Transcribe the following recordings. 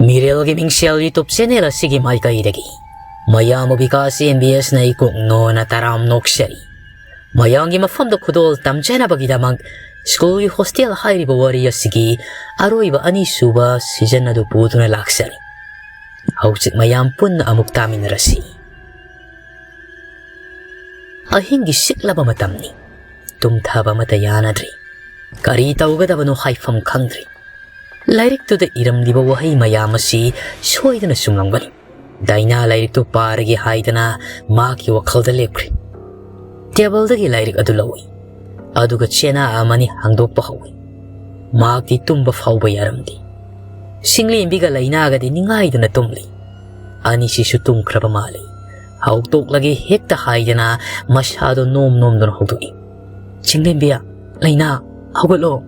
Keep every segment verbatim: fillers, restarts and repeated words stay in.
ꯃꯤꯔꯦꯜꯒꯤ ꯃꯤꯡꯁꯦꯜ YouTube channel ꯑꯁꯤꯒꯤ ꯃꯥꯏꯀꯩꯗꯒꯤ ꯃꯌꯥꯝꯕꯨ ꯕꯤꯀꯥꯁ MBS ꯅ ꯏꯀꯣꯛ ꯅꯣꯟꯅ ꯇꯔꯥꯝ ꯅꯣꯛꯆꯔꯤ꯫ ꯃꯌꯥꯝꯒꯤ ꯃꯐꯝꯗ ꯈꯨꯗꯣꯜ ꯇꯝꯖꯅꯕꯒꯤꯗꯃꯛ ꯁ꯭ꯀꯨꯜꯒꯤ ꯍꯣꯁꯇꯦꯜ ꯍꯥꯏꯔꯤꯕ ꯋꯥꯔꯤ ꯑꯁꯤꯒꯤ ꯑꯔꯣꯏꯕ ꯑꯅꯤꯁꯨꯕ season ꯑꯗꯨ ꯄꯨꯗꯨꯅ ꯂꯥꯛꯆꯔꯤ꯫ ꯍꯧꯖꯤꯛ ꯃꯌꯥꯝ ꯄꯨꯟꯅ ꯑꯃꯨꯛ ꯇꯥꯃꯤꯟꯅꯔꯁꯤ꯫ ꯑꯍꯤꯡꯒꯤ ꯁꯤꯛꯂꯕ ꯃꯇꯝꯅꯤ꯫ ꯇꯨꯝꯊꯕ ꯑꯃꯠꯇ ꯌꯥꯅꯗ꯭ꯔꯤ꯫ ꯀꯔꯤ ꯇꯧꯒꯗꯕꯅꯣ ꯍꯥꯏꯐꯝ ꯈꯪꯗ꯭ꯔꯤ꯫ ꯂꯥꯏꯔꯤꯛꯇꯨꯗ ꯏꯔꯝꯂꯤꯕ ꯋꯥꯍꯩ ꯃꯌꯥꯝ ꯑꯁꯤ ꯁꯣꯏꯗꯅ ꯆꯨꯝꯂꯝꯒꯅꯤ꯫ ꯗꯥꯏꯅꯥ ꯂꯥꯏꯔꯤꯛꯇꯨ ꯄꯥꯔꯒꯦ ꯍꯥꯏꯗꯅ ꯃꯍꯥꯛꯀꯤ ꯋꯥꯈꯜꯗ ꯂꯦꯞꯈ꯭ꯔꯦ꯫ ꯇꯦꯕꯜꯗꯒꯤ ꯂꯥꯏꯔꯤꯛ ꯑꯗꯨ ꯂꯧꯏ꯫ ꯑꯗꯨꯒ ꯆꯦꯅꯥ ꯑꯃꯅꯤ ꯍꯥꯡꯗꯣꯛꯄ ꯍꯧꯏ꯫ ꯃꯍꯥꯛꯇꯤ ꯇꯨꯝꯕ ꯐꯥꯎꯕ ꯌꯥꯔꯝꯗꯦ꯫ ꯁꯤꯡꯂꯦꯝꯕꯤꯒ ꯂꯩꯅꯥꯒꯗꯤ ꯅꯤꯡꯉꯥꯏꯗꯅ ꯇꯨꯝꯂꯤ꯫ ꯑꯅꯤꯁꯤꯁꯨ ꯇꯨꯝꯈ꯭ꯔꯕ ꯃꯥꯜꯂꯤ꯫ ꯍꯧꯗꯣꯛꯂꯒꯦ ꯍꯦꯛꯇ ꯍꯥꯏꯗꯅ ꯃꯁꯥꯗꯣ ꯅꯣꯝ ꯅꯣꯝꯗꯨꯅ ꯍꯧꯗꯣꯛꯏ꯫ "ꯁꯤꯡꯂꯦꯝꯕꯤ, ꯂꯩꯅꯥ, ꯍꯧꯒꯠꯂꯣ!"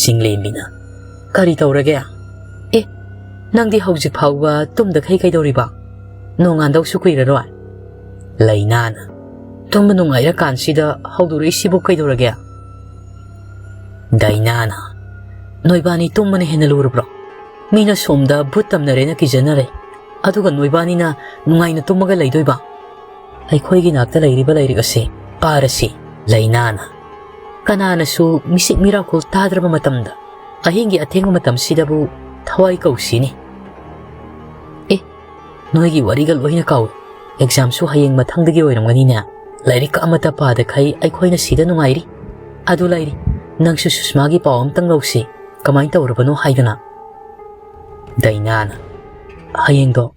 ꯁꯤꯡꯂꯦꯝꯕꯤꯅ, "ꯀꯔꯤ ꯇꯧꯔꯒꯦ?" "ꯑꯦ, ꯅꯪꯗꯤ ꯍꯧꯖꯤꯛ ꯐꯥꯎꯕ ꯇꯨꯝꯗꯈꯩ ꯀꯩꯗꯧꯔꯤꯕ? ꯅꯣꯡꯉꯥꯟꯗꯧꯁꯨ ꯀꯨꯏꯔꯔꯣꯏ꯫" ꯂꯩꯅꯥꯅ, "ꯇꯨꯝꯕ ꯅꯨꯡꯉꯥꯏꯔꯀꯥꯟꯁꯤꯗ ꯍꯧꯗꯣꯔꯛꯏꯁꯤꯕꯨ ꯀꯩꯗꯧꯔꯒꯦ?" ꯗꯥꯏꯅꯥꯅ, "ꯅꯣꯏꯕꯥꯅꯤ ꯇꯨꯝꯕꯅ ꯍꯦꯟꯅ ꯂꯨꯔꯕ꯭ꯔꯣ? ꯃꯤꯅ ꯁꯣꯝꯗ ꯚꯨꯠ ꯇꯝꯅꯔꯦꯅ ꯀꯤꯖꯅꯔꯦ, ꯑꯗꯨꯒ ꯅꯣꯏꯕꯥꯅꯤꯅ ꯅꯨꯡꯉꯥꯏꯅ ꯇꯨꯝꯃꯒ ꯂꯩꯗꯣꯏꯕ? ꯑꯩꯈꯣꯏꯒꯤ ꯅꯥꯛꯇ ꯂꯩꯔꯤꯕ ꯂꯥꯏꯔꯤꯛ ꯑꯁꯤ ꯄꯥꯔꯁꯤ꯫" ꯂꯩꯅꯥꯅ, "ꯀꯅꯥꯅꯁꯨ ꯃꯤꯆꯤꯛ ꯃꯤꯔꯥꯎꯈꯣꯜ ꯇꯥꯗ꯭ꯔꯕ ꯃꯇꯝꯗ ꯑꯍꯤꯡꯒꯤ ꯑꯊꯦꯡꯕ ꯃꯇꯝꯁꯤꯗꯕꯨ ꯊꯋꯥꯏ ꯀꯧꯁꯤꯅꯤ꯫" "ꯑꯦ, ꯅꯣꯏꯒꯤ ꯋꯥꯔꯤꯒ ꯂꯣꯏꯅ ꯀꯥꯎꯏ꯫ Exam ꯁꯨ ꯍꯌꯦꯡ ꯃꯊꯪꯗꯒꯤ ꯑꯣꯏꯔꯝꯒꯅꯤꯅꯦ꯫ ꯂꯥꯏꯔꯤꯛ ꯑꯃꯠꯇ ꯄꯥꯗꯈꯩ ꯑꯩꯈꯣꯏꯅ ꯁꯤꯗ ꯅꯨꯡꯉꯥꯏꯔꯤ꯫ ꯑꯗꯨ ꯂꯩꯔꯤ, ꯅꯪꯁꯨ ꯁꯨꯁꯃꯥꯒꯤ ꯄꯥꯎ ꯑꯝꯇꯪ ꯂꯧꯁꯤ, ꯀꯃꯥꯏꯅ ꯇꯧꯔꯕꯅꯣ ꯍꯥꯏꯗꯅ꯫" ꯗꯥꯏꯅꯥꯅ, "ꯍꯌꯦꯡꯗꯣ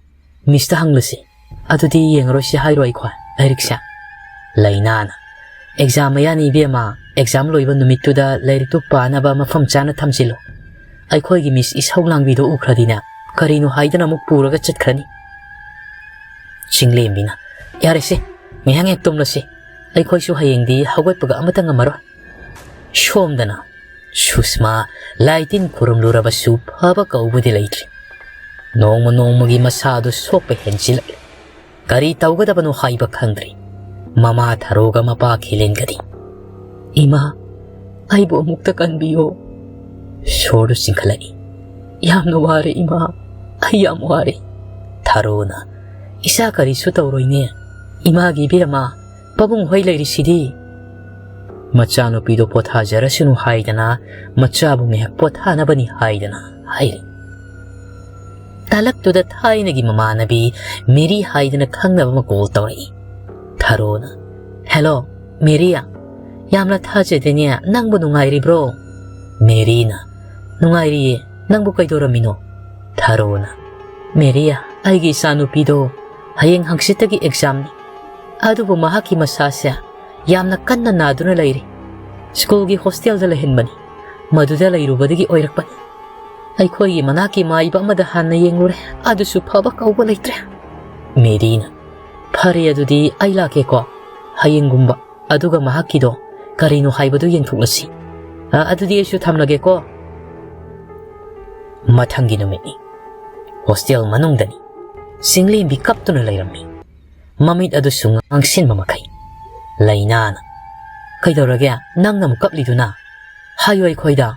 Miss ꯇ ꯍꯪꯂꯁꯤ꯫ ꯑꯗꯨꯗꯤ ꯌꯦꯡꯉꯔꯣꯏꯁꯤ ꯍꯥꯏꯔꯣ ꯑꯩꯈꯣꯏ ꯂꯥꯏꯔꯤꯛꯁꯦ?" ꯂꯩꯅꯥꯅ, "Exam ꯃꯌꯥꯅꯤ ꯏꯕꯦꯝꯃ, exam ꯂꯣꯏꯕ ꯅꯨꯃꯤꯠꯇꯨꯗ ꯂꯥꯏꯔꯤꯛꯇꯨ ꯄꯥꯅꯕ ꯃꯐꯝ ꯆꯥꯅ ꯊꯝꯖꯤꯜꯂꯨ꯫ ꯑꯩꯈꯣꯏꯒꯤ Miss ꯏꯁꯧ ꯂꯥꯡꯕꯤꯗꯣ ꯎꯈ꯭ꯔꯗꯤꯅꯦ, ꯀꯔꯤꯅꯣ ꯍꯥꯏꯗꯅ ꯑꯃꯨꯛ ꯄꯨꯔꯒ ꯆꯠꯈ꯭ꯔꯅꯤ꯫" ꯆꯤꯡꯂꯦꯝꯕꯤꯅ, "ꯌꯥꯔꯦꯁꯦ, ꯉꯥꯏꯍꯥꯛ ꯍꯦꯛ ꯇꯨꯝꯂꯁꯤ꯫ ꯑꯩꯈꯣꯏꯁꯨ ꯍꯌꯦꯡꯗꯤ ꯍꯧꯒꯠꯄꯒ ꯑꯃꯠꯇ ꯉꯝꯃꯔꯣꯏ꯫" ꯁꯣꯝꯗꯅ ꯁꯨꯁꯃꯥ ꯂꯥꯏ ꯇꯤꯟ ꯈꯨꯔꯨꯝꯂꯨꯔꯕꯁꯨ ꯐꯕ ꯀꯧꯕꯗꯤ ꯂꯩꯇ꯭ꯔꯤ꯫ ꯅꯣꯡꯃ ꯅꯣꯡꯃꯒꯤ ꯃꯁꯥꯗꯨ ꯁꯣꯛꯄ ꯍꯦꯟꯖꯤꯜꯂꯛꯂꯤ꯫ ꯀꯔꯤ ꯇꯧꯒꯗꯕꯅꯣ ꯍꯥꯏꯕ ꯈꯪꯗ꯭ꯔꯤ꯫ ꯃꯃꯥ ꯊꯔꯣꯒ ꯃꯄꯥ ꯈꯤꯂꯦꯟꯒꯗꯤ, "ꯏꯃꯥ, ꯑꯩꯕꯨ ꯑꯃꯨꯛꯇ ꯀꯟꯕꯤꯌꯣ꯫" ꯁꯣꯔꯗꯨ ꯆꯤꯡꯈꯠꯂꯛꯏ꯫ ꯌꯥꯝꯅ ꯋꯥꯔꯦ ꯏꯃꯥ, ꯑꯩ ꯌꯥꯝ ꯋꯥꯔꯦ꯫ ꯊꯥꯔꯣꯅ, "ꯏꯁꯥ ꯀꯔꯤꯁꯨ ꯇꯧꯔꯣꯏꯅꯦ, ꯏꯃꯥꯒꯤ ꯏꯕꯦꯝꯃ, ꯄꯥꯕꯨꯡ ꯍꯣꯏ ꯂꯩꯔꯤꯁꯤꯗꯤ"꯫ ꯃꯆꯥꯅꯨꯄꯤꯗꯣ ꯄꯣꯊꯥꯖꯔꯁꯅꯨ ꯍꯥꯏꯗꯅ, ꯃꯆꯥꯕꯨ ꯉꯥꯏꯍꯥꯛ ꯄꯣꯊꯥꯅꯕꯅꯤ ꯍꯥꯏꯗꯅ ꯍꯥꯏꯔꯤ꯫ ꯇꯥꯂꯛꯇꯨꯗ ꯊꯥꯏꯅꯒꯤ ꯃꯃꯥꯟꯅꯕꯤ ꯃꯦꯔꯤ ꯍꯥꯏꯗꯅ ꯈꯪꯅꯕ ꯑꯃ ꯀꯣꯜ ꯇꯧꯔꯛꯏ꯫ ꯊꯥꯔꯣꯅ, "ꯍꯦꯂꯣ, ꯃꯦꯔꯤꯌꯥ, ꯌꯥꯝꯅ ꯊꯥꯖꯗꯦꯅꯦ, ꯅꯪꯕꯨ ꯅꯨꯡꯉꯥꯏꯔꯤꯕ꯭ꯔꯣ?" ꯃꯦꯔꯤꯅ, "ꯅꯨꯡꯉꯥꯏꯔꯤꯌꯦ, ꯅꯪꯕꯨ ꯀꯩꯗꯧꯔꯝꯃꯤꯅꯣ?" ꯊꯥꯔꯣꯅ, "ꯃꯦꯔꯤꯌꯥ, ꯑꯩꯒꯤ ꯏꯆꯥꯅꯨꯄꯤꯗꯣ ꯍꯌꯦꯡ ꯍꯪꯆꯤꯠꯇꯒꯤ ꯑꯦꯛꯖꯥꯝꯅꯤ, ꯑꯗꯨꯕꯨ ꯃꯍꯥꯛꯀꯤ ꯃꯁꯥꯁꯦ ꯌꯥꯝꯅ ꯀꯟꯅ ꯅꯥꯗꯨꯅ ꯂꯩꯔꯤ꯫ ꯁ꯭ꯀꯨꯜꯒꯤ ꯍꯣꯁꯇꯦꯜꯗ ꯂꯩꯍꯟꯕꯅꯤ, ꯃꯗꯨꯗ ꯂꯩꯔꯨꯕꯗꯒꯤ ꯑꯣꯏꯔꯛꯄꯅꯤ꯫ ꯑꯩꯈꯣꯏꯒꯤ ꯃꯅꯥꯛꯀꯤ ꯃꯥꯏꯕ ꯑꯃꯗ ꯍꯥꯟꯅ ꯌꯦꯡꯂꯨꯔꯦ, ꯑꯗꯨꯁꯨ ꯐꯕ ꯀꯧꯕ ꯂꯩꯇ꯭ꯔꯦ"꯫ ꯃꯦꯔꯤꯅ, "ꯐꯔꯦ, ꯑꯗꯨꯗꯤ ꯑꯩ ꯂꯥꯛꯀꯦꯀꯣ ꯍꯌꯦꯡꯒꯨꯝꯕ, ꯑꯗꯨꯒ ꯃꯍꯥꯛꯀꯤꯗꯣ ꯀꯔꯤꯅꯣ ꯍꯥꯏꯕꯗꯨ ꯌꯦꯡꯊꯣꯛꯂꯁꯤ꯫ ꯑ, ꯑꯗꯨꯗꯤ ꯑꯩꯁꯨ ꯊꯝꯂꯒꯦꯀꯣ"꯫ ꯃꯊꯪꯒꯤ ꯅꯨꯃꯤꯠꯅꯤ꯫ ꯍꯣꯁꯇꯦꯜ ꯃꯅꯨꯡꯗꯅꯤ꯫ ꯆꯤꯡꯂꯦꯝꯕꯤ ꯀꯞꯇꯨꯅ ꯂꯩꯔꯝꯃꯤ, ꯃꯃꯤꯠ ꯑꯗꯨꯁꯨ ꯉꯥꯡꯁꯤꯟꯕ ꯃꯈꯩ꯫ ꯂꯩꯅꯥꯅ, "ꯀꯩꯗꯧꯔꯒꯦ? ꯅꯪꯅ ꯑꯃꯨꯛ ꯀꯞꯂꯤꯗꯨꯅ? ꯍꯥꯏꯌꯣ ꯑꯩꯈꯣꯏꯗ꯫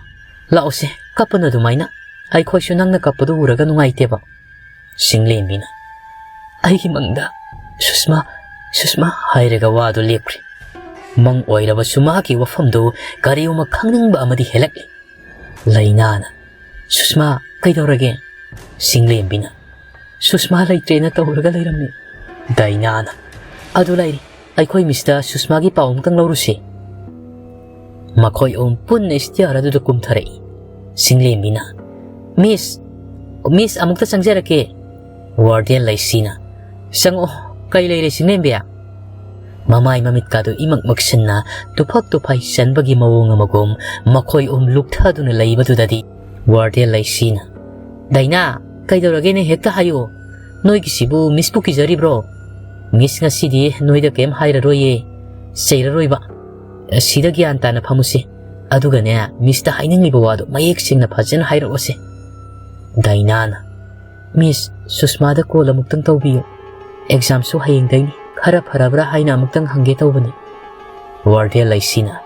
ꯂꯥꯛꯑꯣꯁꯦ, ꯀꯞꯄꯅꯨ ꯑꯗꯨꯃꯥꯏꯅ꯫ ꯑꯩꯈꯣꯏꯁꯨ ꯅꯪꯅ ꯀꯞꯄꯗꯨ ꯎꯔꯒ ꯅꯨꯡꯉꯥꯏꯇꯦꯕ"꯫ ꯆꯤꯡꯂꯦꯝꯕꯤꯅ, "ꯑꯩꯒꯤ ꯃꯪꯗ ꯁꯨꯁꯃꯥ, ꯁꯨꯁꯃꯥ" ꯍꯥꯏꯔꯒ ꯋꯥꯗꯨ ꯂꯦꯞꯈ꯭ꯔꯦ꯫ ꯃꯪ ꯑꯣꯏꯔꯕꯁꯨ ꯃꯍꯥꯛꯀꯤ ꯋꯥꯐꯝꯗꯨ ꯀꯔꯤꯒꯨꯝꯕ ꯈꯪꯅꯤꯡꯕ ꯑꯃꯗꯤ ꯍꯦꯜꯂꯛꯂꯤ꯫ ꯂꯩꯅꯥꯅ, "ꯁꯨꯁꯃꯥ, ꯀꯩꯗꯧꯔꯒꯦ?" ꯆꯤꯡꯂꯦꯝꯕꯤꯅ, "ꯁꯨꯁꯃꯥ ꯂꯩꯇ꯭ꯔꯦꯅ ꯇꯧꯔꯒ ꯂꯩꯔꯝꯃꯤ"꯫ ꯗꯥꯏꯅꯥꯅ, "ꯑꯗꯨ ꯂꯩꯔꯤ, ꯑꯩꯈꯣꯏ ꯃꯤꯁꯇ ꯁꯨꯁꯃꯥꯒꯤ ꯄꯥꯎ ꯑꯃꯇꯪ ꯂꯧꯔꯨꯁꯤ"꯫ ꯃꯈꯣꯏ ꯑꯍꯨꯝ ꯄꯨꯟꯅ ꯁ꯭ꯇꯤꯌꯥꯔ ꯑꯗꯨꯗ ꯀꯨꯝꯊꯔꯛꯏ꯫ ꯆꯤꯡꯂꯦꯝꯕꯤꯅ, "ꯃꯤꯁ, ꯃꯤꯁ, ꯑꯃꯨꯛꯇ ꯆꯪꯖꯔꯛꯀꯦ"꯫ ꯋꯥꯔꯗꯦꯟ ꯂꯩꯁꯤꯅ, "ꯆꯪꯉꯛꯑꯣ, ꯀꯩ ꯂꯩꯔꯦ ꯆꯤꯡꯂꯦꯝꯕꯤ?" ꯃꯃꯥꯏ ꯃꯃꯤꯠꯀꯥꯗꯨ ꯏꯃꯛ ꯃꯛꯁꯤꯟꯅ ꯇꯨꯐꯛ ꯇꯨꯐꯥꯏ ꯆꯟꯕꯒꯤ ꯃꯑꯣꯡ ꯑꯃꯒꯨꯝ ꯃꯈꯣꯏ ꯑꯍꯨꯝ ꯂꯨꯞꯊꯗꯨꯅ ꯂꯩꯕꯗꯨꯗꯗꯤ ꯋꯥꯔꯗꯦꯟ ꯂꯩꯁꯤꯅ, "ꯗꯥꯏꯅꯥ, ꯀꯩꯗꯧꯔꯒꯦꯅꯦ? ꯍꯦꯛꯇ ꯍꯥꯏꯌꯨ꯫ ꯅꯣꯏꯒꯤꯁꯤꯕꯨ ꯃꯤꯁꯄꯨ ꯀꯤꯖꯔꯤꯕ꯭ꯔꯣ? ꯃꯤꯁ ꯉꯁꯤꯗꯤ ꯅꯣꯏꯗ ꯀꯩꯝ ꯍꯥꯏꯔꯔꯣꯏꯌꯦ, ꯆꯩꯔꯔꯣꯏꯕ꯫ ꯁꯤꯗ ꯒ꯭ꯌꯥꯟ ꯇꯥꯅ ꯐꯝꯃꯨꯁꯦ꯫ ꯑꯗꯨꯒꯅꯦ, ꯃꯤꯁꯇ ꯍꯥꯏꯅꯤꯡꯂꯤꯕ ꯋꯥꯗꯣ ꯃꯌꯦꯛ ꯁꯦꯡꯅ ꯐꯖꯅ ꯍꯥꯏꯔꯛꯑꯣꯁꯦ"꯫ ꯗꯥꯏꯅꯥꯅ, "ꯃꯤꯁ, ꯁꯨꯁꯃꯥꯗ ꯀꯣꯜ ꯑꯃꯨꯛꯇꯪ ꯇꯧꯕꯤꯌꯨ꯫ ꯑꯦꯛꯖꯥꯝꯁꯨ ꯍꯌꯦꯡꯗꯩꯅꯤ꯫ ꯈꯔ ꯐꯔꯕ꯭ꯔꯥ ꯍꯥꯏꯅ ꯑꯃꯨꯛꯇꯪ ꯍꯪꯒꯦ ꯇꯧꯕꯅꯤ"꯫ ꯋꯥꯔꯗꯦꯟ ꯂꯩꯁꯤꯅ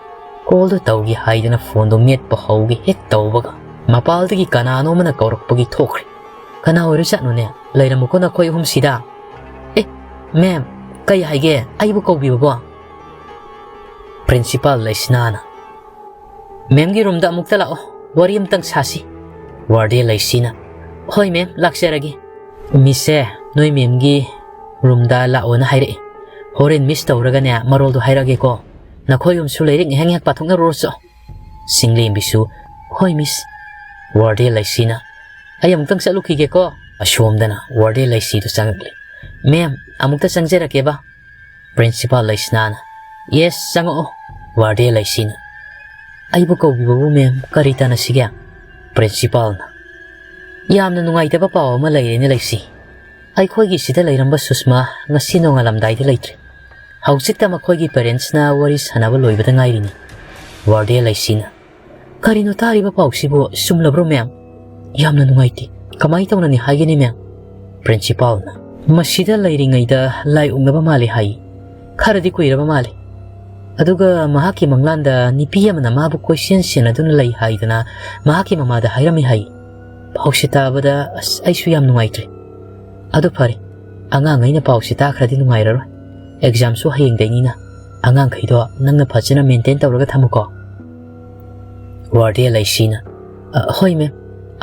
ꯀꯣꯜꯗꯣ ꯇꯧꯒꯦ ꯍꯥꯏꯗꯅ ꯐꯣꯟꯗꯣ ꯃꯦꯠꯄ ꯍꯧꯒꯦ ꯍꯦꯛ ꯇꯧꯕꯒ ꯃꯄꯥꯜꯗꯒꯤ ꯀꯅꯥꯅꯣ ꯑꯃꯅ ꯀꯧꯔꯛꯄꯒꯤ ꯊꯣꯛꯈ꯭ꯔꯦ꯫ "ꯀꯅꯥ ꯑꯣꯏꯔꯖꯥꯠꯅꯣꯅꯦ? ꯂꯩꯔꯝꯃꯨꯀꯣ ꯅꯈꯣꯏ ꯑꯍꯨꯝꯁꯤꯗ꯫ ꯑꯦ, ꯃꯦꯝ, ꯀꯩ ꯍꯥꯏꯒꯦ? ꯑꯩꯕꯨ ꯀꯧꯕꯤꯕꯕꯣ?" ꯄ꯭ꯔꯤꯟꯁꯤꯄꯥꯜ ꯂꯩꯁꯅꯥꯅ, "ꯃꯦꯝꯒꯤ ꯔꯨꯝꯗ ꯑꯃꯨꯛꯇ ꯂꯥꯛꯑꯣ, ꯋꯥꯔꯤ ꯑꯃꯇꯪ ꯁꯥꯁꯤ꯫" ꯋꯥꯔꯗꯦꯟ ꯂꯩꯁꯤꯅ, "ꯍꯣꯏ ꯃꯦꯝ, ꯂꯥꯛꯆꯔꯒꯦ꯫ ꯃꯤꯁꯁꯦ, ꯅꯣꯏ ꯃꯦꯝꯒꯤ ꯔꯨꯝꯗ ꯂꯥꯛꯑꯣꯅ ꯍꯥꯏꯔꯛꯑꯦ꯫ ꯍꯣꯔꯦꯟ ꯃꯤꯁ ꯇꯧꯔꯒꯅꯦ, ꯃꯔꯣꯜꯗꯣ ꯍꯥꯏꯔꯛꯑꯒꯦꯀꯣ꯫ ꯅꯈꯣꯏ ꯑꯍꯨꯝꯁꯨ ꯂꯥꯏꯔꯤꯛ ꯉꯥꯏꯍꯥꯛ ꯉꯥꯏꯍꯥꯛ ꯄꯥꯊꯣꯛꯅꯔꯨꯔꯣ ꯆꯣ꯫" ꯁꯤꯡꯂꯦꯝꯕꯤꯁꯨ, "ꯍꯣꯏ ꯃꯤꯁ꯫" ꯋꯥꯔꯗꯦꯟ ꯂꯩꯁꯤꯅ, "ꯑꯩ ꯑꯃꯨꯛꯇꯪ ꯆꯠꯂꯨꯈꯤꯒꯦꯀꯣ꯫" ꯑꯁꯣꯝꯗꯅ ꯋꯥꯔꯗꯦꯟ ꯂꯩꯁꯤꯗꯨ ꯆꯪꯉꯛꯂꯦ꯫ "ꯃꯦꯝ, ꯑꯃꯨꯛꯇ ꯆꯪꯖꯔꯛꯀꯦꯕ꯫" ꯄ꯭ꯔꯤꯟꯁꯤꯄꯥꯜ ꯂꯩꯁꯅꯥꯅ, "ꯌꯦꯁ, ꯆꯪꯉꯛꯑꯣ꯫" ꯋꯥꯔꯗꯦꯟ ꯂꯩꯁꯤꯅ, "ꯑꯩꯕꯨ ꯀꯧꯕꯤꯕꯕꯨ ꯃꯦꯝ, ꯀꯔꯤ ꯇꯥꯟꯅꯁꯤꯒꯦ?" ꯄ꯭ꯔꯤꯟꯁꯤꯄꯥꯜꯅ, "ꯌꯥꯝꯅ ꯅꯨꯡꯉꯥꯏꯇꯕ ꯄꯥꯎ ꯑꯃ ꯂꯩꯔꯦꯅꯦ ꯂꯩꯁꯤ꯫ ꯑꯩꯈꯣꯏꯒꯤ ꯁꯤꯗ ꯂꯩꯔꯝꯕ ꯁꯨꯁꯃꯥ ꯉꯁꯤ ꯅꯣꯡꯉꯥꯜꯂꯝꯗꯥꯏꯗ ꯂꯩꯇ꯭ꯔꯦ꯫ ꯍꯧꯖꯤꯛꯇ ꯃꯈꯣꯏꯒꯤ ꯄꯦꯔꯦꯟꯁꯅ ꯋꯥꯔꯤ ꯁꯥꯟꯅꯕ ꯂꯣꯏꯕꯗ ꯉꯥꯏꯔꯤꯅꯤ꯫" ꯋꯥꯔꯗꯦꯟ ꯂꯩꯁꯤꯅ, "ꯀꯔꯤꯅꯣ ꯇꯥꯔꯤꯕ ꯄꯥꯎꯁꯤꯕꯨ? ꯆꯨꯝꯂꯕ꯭ꯔꯣ ꯃꯦꯝ? ꯌꯥꯝꯅ ꯅꯨꯡꯉꯥꯏꯇꯦ꯫ ꯀꯃꯥꯏꯅ ꯇꯧꯅꯅꯤ ꯍꯥꯏꯒꯅꯤ ꯃꯦꯝ?" ꯄ꯭ꯔꯤꯟꯁꯤꯄꯥꯜꯅ, "ꯃꯁꯤꯗ ꯂꯩꯔꯤꯉꯩꯗ ꯂꯥꯏ ꯑꯣꯛꯅꯕ ꯃꯥꯜꯂꯤ ꯍꯥꯏ꯫ ꯈꯔꯗꯤ ꯀꯨꯏꯔꯕ ꯃꯥꯜꯂꯤ꯫ ꯑꯗꯨꯒ ꯃꯍꯥꯛꯀꯤ ꯃꯪꯂꯥꯟꯗ ꯅꯨꯄꯤ ꯑꯃꯅ ꯃꯥꯕꯨ ꯀꯣꯏꯁꯦꯟ ꯁꯦꯟꯅꯗꯨꯅ ꯂꯩ ꯍꯥꯏꯗꯅ ꯃꯍꯥꯛꯀꯤ ꯃꯃꯥꯗ ꯍꯥꯏꯔꯝꯃꯤ ꯍꯥꯏ꯫ ꯄꯥꯎꯁꯦ ꯇꯥꯕꯗ ꯑꯁ ꯑꯩꯁꯨ ꯌꯥꯝ ꯅꯨꯡꯉꯥꯏꯇ꯭ꯔꯦ꯫ ꯑꯗꯨ ꯐꯔꯦ, ꯑꯉꯥꯡꯉꯩꯅ ꯄꯥꯎꯁꯦ ꯇꯥꯈ꯭ꯔꯗꯤ ꯅꯨꯡꯉꯥꯏꯔꯔꯣꯏ꯫ ꯑꯦꯛꯖꯥꯝꯁꯨ ꯍꯌꯦꯡꯗꯩꯅꯤꯅ ꯑꯉꯥꯡꯈꯩꯗꯣ ꯅꯪꯅ ꯐꯖꯅ ꯃꯦꯟꯇꯦꯟ ꯇꯧꯔꯒ ꯊꯝꯃꯨꯀꯣ꯫" ꯋꯥꯔꯗꯦꯟ ꯂꯩꯁꯤꯅ, "ꯑ, ꯍꯣꯏ ꯃꯦꯝ,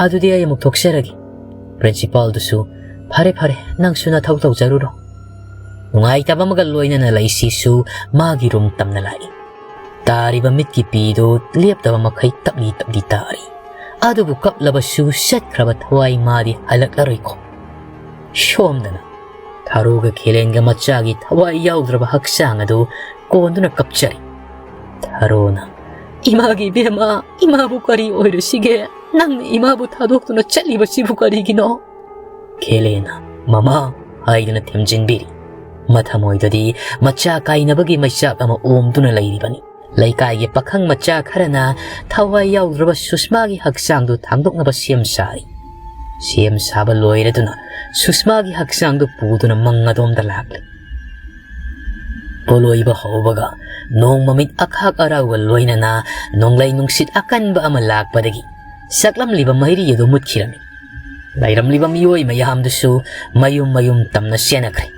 ꯑꯗꯨꯗꯤ ꯑꯩ ꯑꯃꯨꯛ ꯊꯣꯛꯆꯔꯒꯦ꯫" ꯄ꯭ꯔꯤꯟꯁꯤꯄꯥꯜꯗꯨꯁꯨ, "ꯐꯔꯦ ꯐꯔꯦ, ꯅꯪꯁꯨ ꯅꯊꯧ ꯇꯧꯖꯔꯨꯔꯣ꯫" ꯅꯨꯡꯉꯥꯏꯇꯕ ꯑꯃꯒ ꯂꯣꯏꯅꯅ ꯂꯩꯁꯤꯁꯨ ꯃꯥꯒꯤ ꯔꯨꯝ ꯇꯝꯅ ꯂꯥꯛꯏ꯫ ꯇꯥꯔꯤꯕ ꯃꯤꯠꯀꯤ ꯄꯤꯗꯨ ꯂꯦꯞꯇꯕ ꯃꯈꯩ ꯇꯞꯂꯤ ꯇꯞꯂꯤ ꯇꯥꯔꯤ꯫ ꯑꯗꯨꯕꯨ ꯀꯞꯂꯕꯁꯨ ꯆꯠꯈ꯭ꯔꯕ ꯊꯋꯥꯏ ꯃꯥꯗꯤ ꯍꯜꯂꯛꯂꯔꯣꯏꯀꯣ꯫ ꯁꯣꯝꯗꯅ ꯊꯥꯔꯣꯒ ꯈꯦꯂꯦꯟꯒ ꯃꯆꯥꯒꯤ ꯊꯋꯥꯏ ꯌꯥꯎꯗ꯭ꯔꯕ ꯍꯛꯆꯥꯡ ꯑꯗꯨ ꯀꯣꯟꯗꯨꯅ ꯀꯞꯆꯔꯤ꯫ ꯊꯥꯔꯣꯅ, "ꯏꯃꯥꯒꯤ ꯏꯕꯦꯝꯃ, ꯏꯃꯥꯕꯨ ꯀꯔꯤ ꯑꯣꯏꯔꯁꯤꯒꯦ? ꯅꯪꯅ ꯏꯃꯥꯕꯨ ꯊꯥꯗꯣꯛꯇꯨꯅ ꯆꯠꯂꯤꯕꯁꯤꯕꯨ ꯀꯔꯤꯒꯤꯅꯣ?" ꯈꯦꯂꯦꯟꯅ, "ꯃꯃꯥ" ꯍꯥꯏꯗꯨꯅ ꯊꯦꯝꯖꯤꯟꯕꯤꯔꯤ꯫ ꯃꯊꯃꯣꯏꯗꯗꯤ ꯃꯆꯥ ꯀꯥꯏꯅꯕꯒꯤ ꯃꯩꯆꯥꯛ ꯑꯃ ꯑꯣꯝꯗꯨꯅ ꯂꯩꯔꯤꯕꯅꯤ꯫ ꯂꯩꯀꯥꯏꯒꯤ ꯄꯥꯈꯪ ꯃꯆꯥ ꯈꯔꯅ ꯊꯋꯥꯏ ꯌꯥꯎꯗ꯭ꯔꯕ ꯁꯨꯁꯃꯥꯒꯤ ꯍꯛꯆꯥꯡꯗꯨ ꯊꯥꯡꯗꯣꯛꯅꯕ ꯁꯦꯝ ꯁꯥꯔꯤ꯫ ꯁꯦꯝ ꯁꯥꯕ ꯂꯣꯏꯔꯗꯨꯅ ꯁꯨꯁꯃꯥꯒꯤ ꯍꯛꯆꯥꯡꯗꯨ ꯄꯨꯗꯨꯅ ꯃꯪ ꯑꯗꯣꯝꯗ ꯂꯥꯛꯂꯤ꯫ ꯄꯣꯂꯣꯏꯕ ꯍꯧꯕꯒ ꯅꯣꯡ ꯃꯃꯤꯠ ꯑꯈꯥꯛ ꯑꯔꯥꯎꯒ ꯂꯣꯏꯅꯅ ꯅꯣꯡꯂꯩ ꯅꯨꯡꯁꯤꯠ ꯑꯀꯟꯕ ꯑꯃ ꯂꯥꯛꯄꯗꯒꯤ ꯁꯛꯂꯝꯂꯤꯕ ꯃꯩꯔꯤ ꯑꯗꯨ ꯃꯨꯠꯈꯤꯔꯝꯃꯤ꯫ ꯂꯩꯔꯝꯂꯤꯕ ꯃꯤꯑꯣꯏ ꯃꯌꯥꯝꯗꯨꯁꯨ ꯃꯌꯨꯝ ꯃꯌꯨꯝ ꯇꯝꯅ ꯆꯦꯟꯅꯈ꯭ꯔꯦ꯫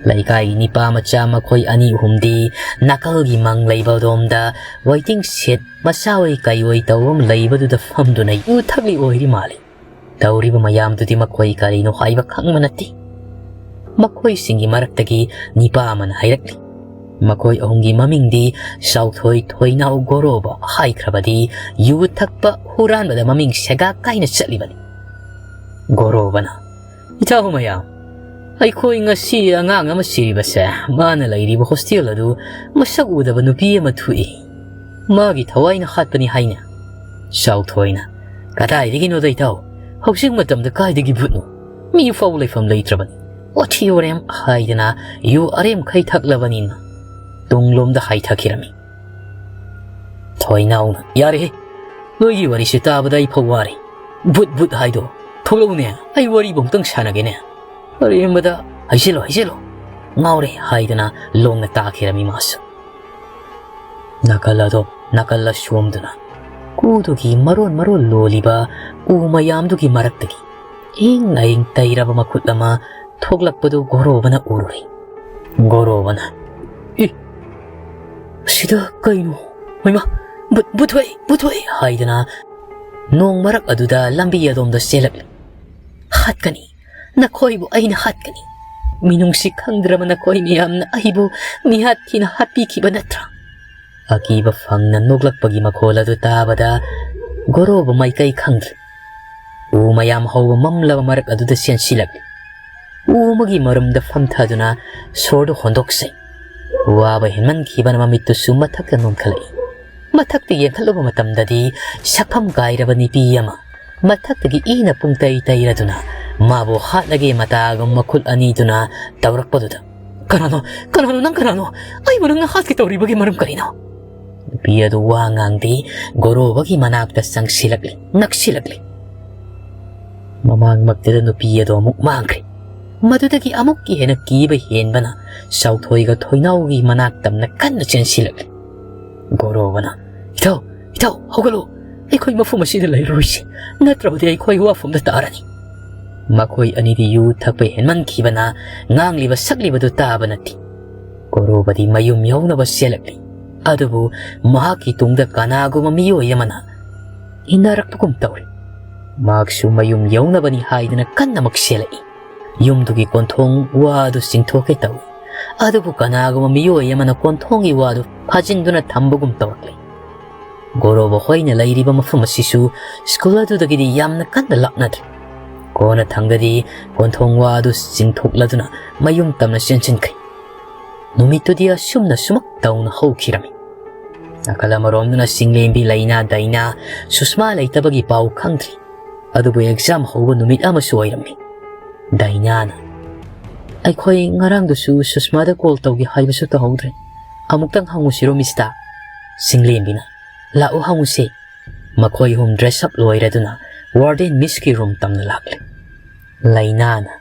ꯂꯩꯀꯥꯏꯒꯤ ꯅꯤꯄꯥ ꯃꯆꯥ ꯃꯈꯣꯏ ꯑꯅꯤ ꯑꯍꯨꯝꯗꯤ ꯅꯥꯀꯜꯒꯤ ꯃꯪ ꯂꯩꯕ ꯑꯗꯣꯝꯗ waiting shed ꯃꯆꯥ ꯑꯣꯏ ꯀꯩ ꯑꯣꯏ ꯇꯧꯕ ꯑꯃ ꯂꯩꯕꯗꯨꯗ ꯐꯝꯗꯨꯅ ꯌꯨ ꯊꯛꯂꯤ ꯑꯣꯏꯔꯤ ꯃꯥꯜꯂꯤ꯫ ꯇꯧꯔꯤꯕ ꯃꯌꯥꯝꯗꯨꯗꯤ ꯃꯈꯣꯏ ꯀꯔꯤꯅꯣ ꯍꯥꯏꯕ ꯈꯪꯕ ꯅꯠꯇꯦ꯫ ꯃꯈꯣꯏꯁꯤꯡꯒꯤ ꯃꯔꯛꯇꯒꯤ ꯅꯤꯄꯥ ꯑꯃꯅ ꯍꯥꯏꯔꯛꯂꯤ, ꯃꯈꯣꯏ ꯑꯍꯨꯝꯒꯤ ꯃꯃꯤꯡꯗꯤ ꯆꯥꯎꯊꯣꯏ, ꯊꯣꯏꯅꯥꯎ, ꯒꯣꯔꯣꯕ ꯍꯥꯏꯈ꯭ꯔꯕꯗꯤ ꯌꯨ ꯊꯛꯄ, ꯍꯨꯔꯥꯟꯕꯗ ꯃꯃꯤꯡ ꯁꯦꯒꯥ ꯀꯥꯏꯅ ꯆꯠꯂꯤꯕꯅꯤ꯫ ꯒꯣꯔꯣꯕꯅ, "ꯏꯇꯥꯎ ꯃꯌꯥꯝ, ꯑꯩꯈꯣꯏ ꯉꯁꯤ ꯑꯉꯥꯡ ꯑꯃ ꯁꯤꯔꯤꯕꯁꯦ ꯃꯥꯅ ꯂꯩꯔꯤꯕ hostel ꯑꯗꯨ ꯃꯁꯛ ꯎꯗꯕ ꯅꯨꯄꯤ ꯑꯃ ꯊꯣꯛꯏ꯫ ꯃꯥꯒꯤ ꯊꯋꯥꯏꯅ ꯍꯥꯠꯄꯅꯤ ꯍꯥꯏꯅ?" ꯆꯥꯎꯊꯣꯏꯅ, "ꯀꯗꯥꯏꯗꯒꯤꯅꯣꯗ ꯏꯇꯥꯎ? ꯍꯧꯖꯤꯛ ꯃꯇꯝꯗ ꯀꯥꯏꯗꯒꯤ ꯚꯨꯠꯅꯣ? ꯃꯤ ꯐꯥꯎꯕ ꯂꯩꯐꯝ ꯂꯩꯇ꯭ꯔꯕꯅꯤ꯫ ꯋꯥꯊꯤ ꯋꯥꯔꯦꯝ" ꯍꯥꯏꯗꯅ ꯌꯨ ꯑꯔꯦꯝꯈꯩ ꯊꯛꯂꯕꯅꯤꯅ ꯇꯨꯡꯂꯣꯝꯗ ꯍꯥꯏꯊꯈꯤꯔꯝꯃꯤ꯫ ꯊꯣꯏꯅꯥꯎꯅ, "ꯌꯥꯔꯦꯍꯦ, ꯅꯣꯏꯒꯤ ꯋꯥꯔꯤꯁꯦ ꯇꯥꯕꯗ ꯑꯩ ꯐꯥꯎ ꯋꯥꯔꯦ꯫ ꯚꯨꯠ ꯚꯨꯠ ꯍꯥꯏꯗꯣ ꯊꯣꯛꯂꯛꯎꯅꯦ, ꯑꯩ ꯋꯥꯔꯤꯕꯨ ꯑꯃꯨꯛꯇꯪ ꯁꯥꯟꯅꯒꯦꯅꯦ꯫ ꯑꯔꯦꯝꯕꯗ ꯍꯩꯖꯤꯜꯂꯣ, ꯍꯩꯖꯤꯜꯂꯣ, ꯉꯥꯎꯔꯦ" ꯍꯥꯏꯗꯅ ꯂꯣꯡꯅ ꯇꯥꯈꯤꯔꯝꯃꯤ ꯃꯥꯁꯨ꯫ ꯅꯥꯀꯜ ꯑꯗꯣꯝ, ꯅꯥꯀꯜ ꯑꯁꯣꯝꯗꯨꯅ ꯀꯨꯗꯨꯒꯤ ꯃꯔꯣꯟ ꯃꯔꯣꯟ ꯂꯣꯜꯂꯤꯕ ꯎ ꯃꯌꯥꯝꯗꯨꯒꯤ ꯃꯔꯛꯇꯒꯤ ꯏꯪ ꯑꯏꯪ ꯇꯩꯔꯕ ꯃꯈꯨꯠ ꯑꯃ ꯊꯣꯛꯂꯛꯄꯗꯨ ꯒꯣꯔꯣꯕꯅ ꯎꯔꯨꯔꯦ꯫ ꯒꯣꯔꯣꯕꯅ, "ꯏ, ꯑꯁꯤꯗ ꯀꯩꯅꯣ? ꯍꯩꯃꯥ, ꯚꯨꯠ, ꯚꯨꯠ ꯊꯣꯛꯑꯦ, ꯚꯨꯠ ꯊꯣꯛꯑꯦ" ꯍꯥꯏꯗꯅ ꯅꯣꯡ ꯃꯔꯛ ꯑꯗꯨꯗ ꯂꯝꯕꯤ ꯑꯗꯣꯝꯗ ꯆꯦꯜꯂꯛꯂꯦ꯫ "ꯍꯥꯠꯀꯅꯤ, ꯅꯈꯣꯏꯕꯨ ꯑꯩꯅ ꯍꯥꯠꯀꯅꯤ꯫ ꯃꯤꯅꯨꯡꯁꯤ ꯈꯪꯗ꯭ꯔꯕ ꯅꯈꯣꯏ ꯃꯌꯥꯝꯅ ꯑꯩꯕꯨ ꯃꯤꯍꯥꯠ ꯊꯤꯅ ꯍꯥꯠꯄꯤꯈꯤꯕ ꯅꯠꯇ꯭ꯔꯥ?" ꯑꯀꯤꯕ ꯐꯪꯅ ꯅꯣꯛꯂꯛꯄꯒꯤ ꯃꯈꯣꯜ ꯑꯗꯨ ꯇꯥꯕꯗ ꯒꯣꯔꯣꯕ ꯃꯥꯏꯀꯩ ꯈꯪꯗ꯭ꯔꯦ꯫ ꯎ ꯃꯌꯥꯝ ꯍꯧꯕ ꯃꯝꯂꯕ ꯃꯔꯛ ꯑꯗꯨꯗ ꯆꯦꯟꯁꯤꯜꯂꯛꯂꯤ꯫ ꯎ ꯑꯃꯒꯤ ꯃꯔꯨꯝꯗ ꯐꯝꯊꯗꯨꯅ ꯁꯣꯔꯗꯨ ꯍꯣꯟꯗꯣꯛꯆꯩ꯫ ꯋꯥꯕ ꯍꯦꯟꯃꯟꯈꯤꯕꯅ ꯃꯃꯤꯠꯇꯨꯁꯨ ꯃꯊꯛꯇ ꯅꯣꯟꯈꯠꯂꯛꯏ꯫ ꯃꯊꯛꯇ ꯌꯦꯡꯈꯠꯂꯨꯕ ꯃꯇꯝꯗꯗꯤ ꯁꯛꯐꯝ ꯀꯥꯏꯔꯕ ꯅꯨꯄꯤ ꯑꯃ ꯃꯊꯛꯇꯒꯤ ꯏꯅ ꯄꯨꯡꯇꯩ ꯇꯩꯔꯗꯨꯅ ꯃꯥꯕꯨ ꯍꯥꯠꯂꯒꯦ ꯃꯇꯥꯒꯨꯝ ꯃꯈꯨꯠ ꯑꯅꯤꯗꯨꯅ ꯇꯧꯔꯛꯄꯗꯨꯗ, "ꯀꯅꯥꯅꯣ? ꯀꯅꯥꯅꯣ? ꯅꯪ ꯀꯅꯥꯅꯣ? ꯑꯩꯕꯨ ꯅꯪꯅ ꯍꯥꯠꯀꯦ ꯇꯧꯔꯤꯕꯒꯤ ꯃꯔꯝ ꯀꯔꯤꯅꯣ?" ꯅꯨꯄꯤ ꯑꯗꯨ ꯋꯥ ꯉꯥꯡꯗꯦ, ꯒꯣꯔꯣꯕꯒꯤ ꯃꯅꯥꯛꯇ ꯆꯪꯁꯤꯜꯂꯛꯂꯦ, ꯅꯛꯁꯤꯜꯂꯛꯂꯦ꯫ ꯃꯃꯥꯡꯃꯛꯇꯗ ꯅꯨꯄꯤ ꯑꯗꯨ ꯑꯃꯨꯛ ꯃꯥꯡꯈ꯭ꯔꯦ꯫ ꯃꯗꯨꯗꯒꯤ ꯑꯃꯨꯛꯀ ꯍꯦꯟꯅ ꯀꯤꯕ ꯍꯦꯟꯕꯅ ꯆꯥꯎꯊꯣꯏꯒ ꯊꯣꯏꯅꯥꯎꯒꯤ ꯃꯅꯥꯛ ꯇꯝꯅ ꯀꯟꯅ ꯆꯦꯟꯁꯤꯜꯂꯛꯂꯦ꯫ ꯒꯣꯔꯣꯕꯅ, "ꯏꯇꯥꯎ, ꯏꯇꯥꯎ, ꯍꯧꯒꯠꯂꯨ, ꯑꯩꯈꯣꯏ ꯃꯐꯝ ꯑꯁꯤꯗ ꯂꯩꯔꯣꯏꯁꯤ, ꯅꯠꯇ꯭ꯔꯕꯗꯤ ꯑꯩꯈꯣꯏ ꯋꯥꯐꯝꯗ ꯇꯥꯔꯅꯤ꯫ ꯃꯈꯣꯏ ꯑꯅꯤꯗꯤ ꯌꯨ ꯊꯛꯄ ꯍꯦꯟꯃꯟꯈꯤꯕꯅ ꯉꯥꯡꯂꯤꯕ ꯁꯛꯂꯤꯕꯗꯨ ꯇꯥꯕ ꯅꯠꯇꯦ꯫ ꯒꯣꯔꯣꯕꯗꯤ ꯃꯌꯨꯝ ꯌꯧꯅꯕ ꯆꯦꯜꯂꯛꯂꯤ꯫ ꯑꯗꯨꯕꯨ ꯃꯍꯥꯛꯀꯤ ꯇꯨꯡꯗ ꯀꯅꯥꯒꯨꯝꯕ ꯃꯤꯑꯣꯏ ꯑꯃꯅ ꯏꯟꯅꯔꯛꯄꯒꯨꯝ ꯇꯧꯔꯤ꯫ ꯃꯍꯥꯛꯁꯨ ꯃꯌꯨꯝ ꯌꯧꯅꯕꯅꯤ ꯍꯥꯏꯗꯨꯅ ꯀꯟꯅꯃꯛ ꯆꯦꯜꯂꯛꯏ꯫ ꯌꯨꯝꯗꯨꯒꯤ ꯀꯣꯟꯊꯣꯡ ꯋꯥ ꯑꯗꯨ ꯆꯤꯡꯊꯣꯛꯀꯦ ꯇꯧꯏ꯫ ꯑꯗꯨꯕꯨ ꯀꯅꯥꯒꯨꯝꯕ ꯃꯤꯑꯣꯏ ꯑꯃꯅ ꯀꯣꯟꯊꯣꯡꯒꯤ ꯋꯥ ꯑꯗꯨ ꯐꯥꯖꯤꯟꯗꯨꯅ ꯊꯝꯕꯒꯨꯝ ꯇꯧꯔꯛꯂꯤ꯫ ꯒꯣꯔꯣꯕ ꯍꯣꯏꯅ ꯂꯩꯔꯤꯕ ꯃꯐꯝ ꯑꯁꯤꯁꯨ ꯁ꯭ꯀꯨꯜ ꯑꯗꯨꯗꯒꯤꯗꯤ ꯌꯥꯝꯅ ꯀꯟꯅ ꯂꯥꯞꯅꯗ꯭ꯔꯦ꯫ ꯀꯣꯟꯅ ꯊꯪꯗꯗꯤ ꯀꯣꯟꯊꯣꯡ ꯋꯥ ꯑꯗꯨ ꯆꯤꯡꯊꯣꯛꯂꯗꯨꯅ ꯃꯌꯨꯝ ꯇꯝꯅ ꯆꯦꯟꯁꯤꯟꯈ꯭ꯔꯦ꯫ ꯅꯨꯃꯤꯠꯇꯨꯗꯤ ꯑꯁꯨꯝꯅ ꯁꯨꯃꯛ ꯇꯧꯅ ꯍꯧꯈꯤꯔꯝꯃꯤ꯫ ꯅꯥꯀꯜ ꯑꯃꯔꯣꯝꯗꯅ ꯆꯤꯡꯂꯦꯝꯕꯤ ꯂꯩꯅꯥ ꯗꯥꯏꯅꯥ ꯁꯨꯁꯃꯥ ꯂꯩꯇꯕꯒꯤ ꯄꯥꯎ ꯈꯪꯗ꯭ꯔꯤ꯫ ꯑꯗꯨꯕꯨ ꯑꯦꯛꯖꯥꯝ ꯍꯧꯕ ꯅꯨꯃꯤꯠ ꯑꯃꯁꯨ ꯑꯣꯏꯔꯝꯃꯤ꯫ ꯗꯥꯏꯅꯥꯅ, "ꯑꯩꯈꯣꯏ ꯉꯔꯥꯡꯗꯨꯁꯨ ꯁꯨꯁꯃꯥꯗ ꯀꯣꯜ ꯇꯧꯒꯦ ꯍꯥꯏꯕꯁꯨ ꯇꯧꯍꯧꯗ꯭ꯔꯦ꯫ ꯑꯃꯨꯛꯇꯪ ꯍꯪꯉꯨꯁꯤꯔꯣ, ꯃꯤꯁꯇ?" ꯆꯤꯡꯂꯦꯝꯕꯤꯅ, "ꯂꯥꯛꯑꯣ, ꯍꯪꯉꯨꯁꯦ꯫" ꯃꯈꯣꯏ ꯑꯍꯨꯝ ꯗ꯭ꯔꯦꯁ ꯑꯞ ꯂꯣꯏꯔꯗꯨꯅ ꯋꯥꯔꯗꯦꯟ ꯃꯤꯁꯀꯤ ꯔꯨꯝ ꯇꯝꯅ ꯂꯥꯛꯂꯦ꯫ ꯂꯩꯅꯥꯅ,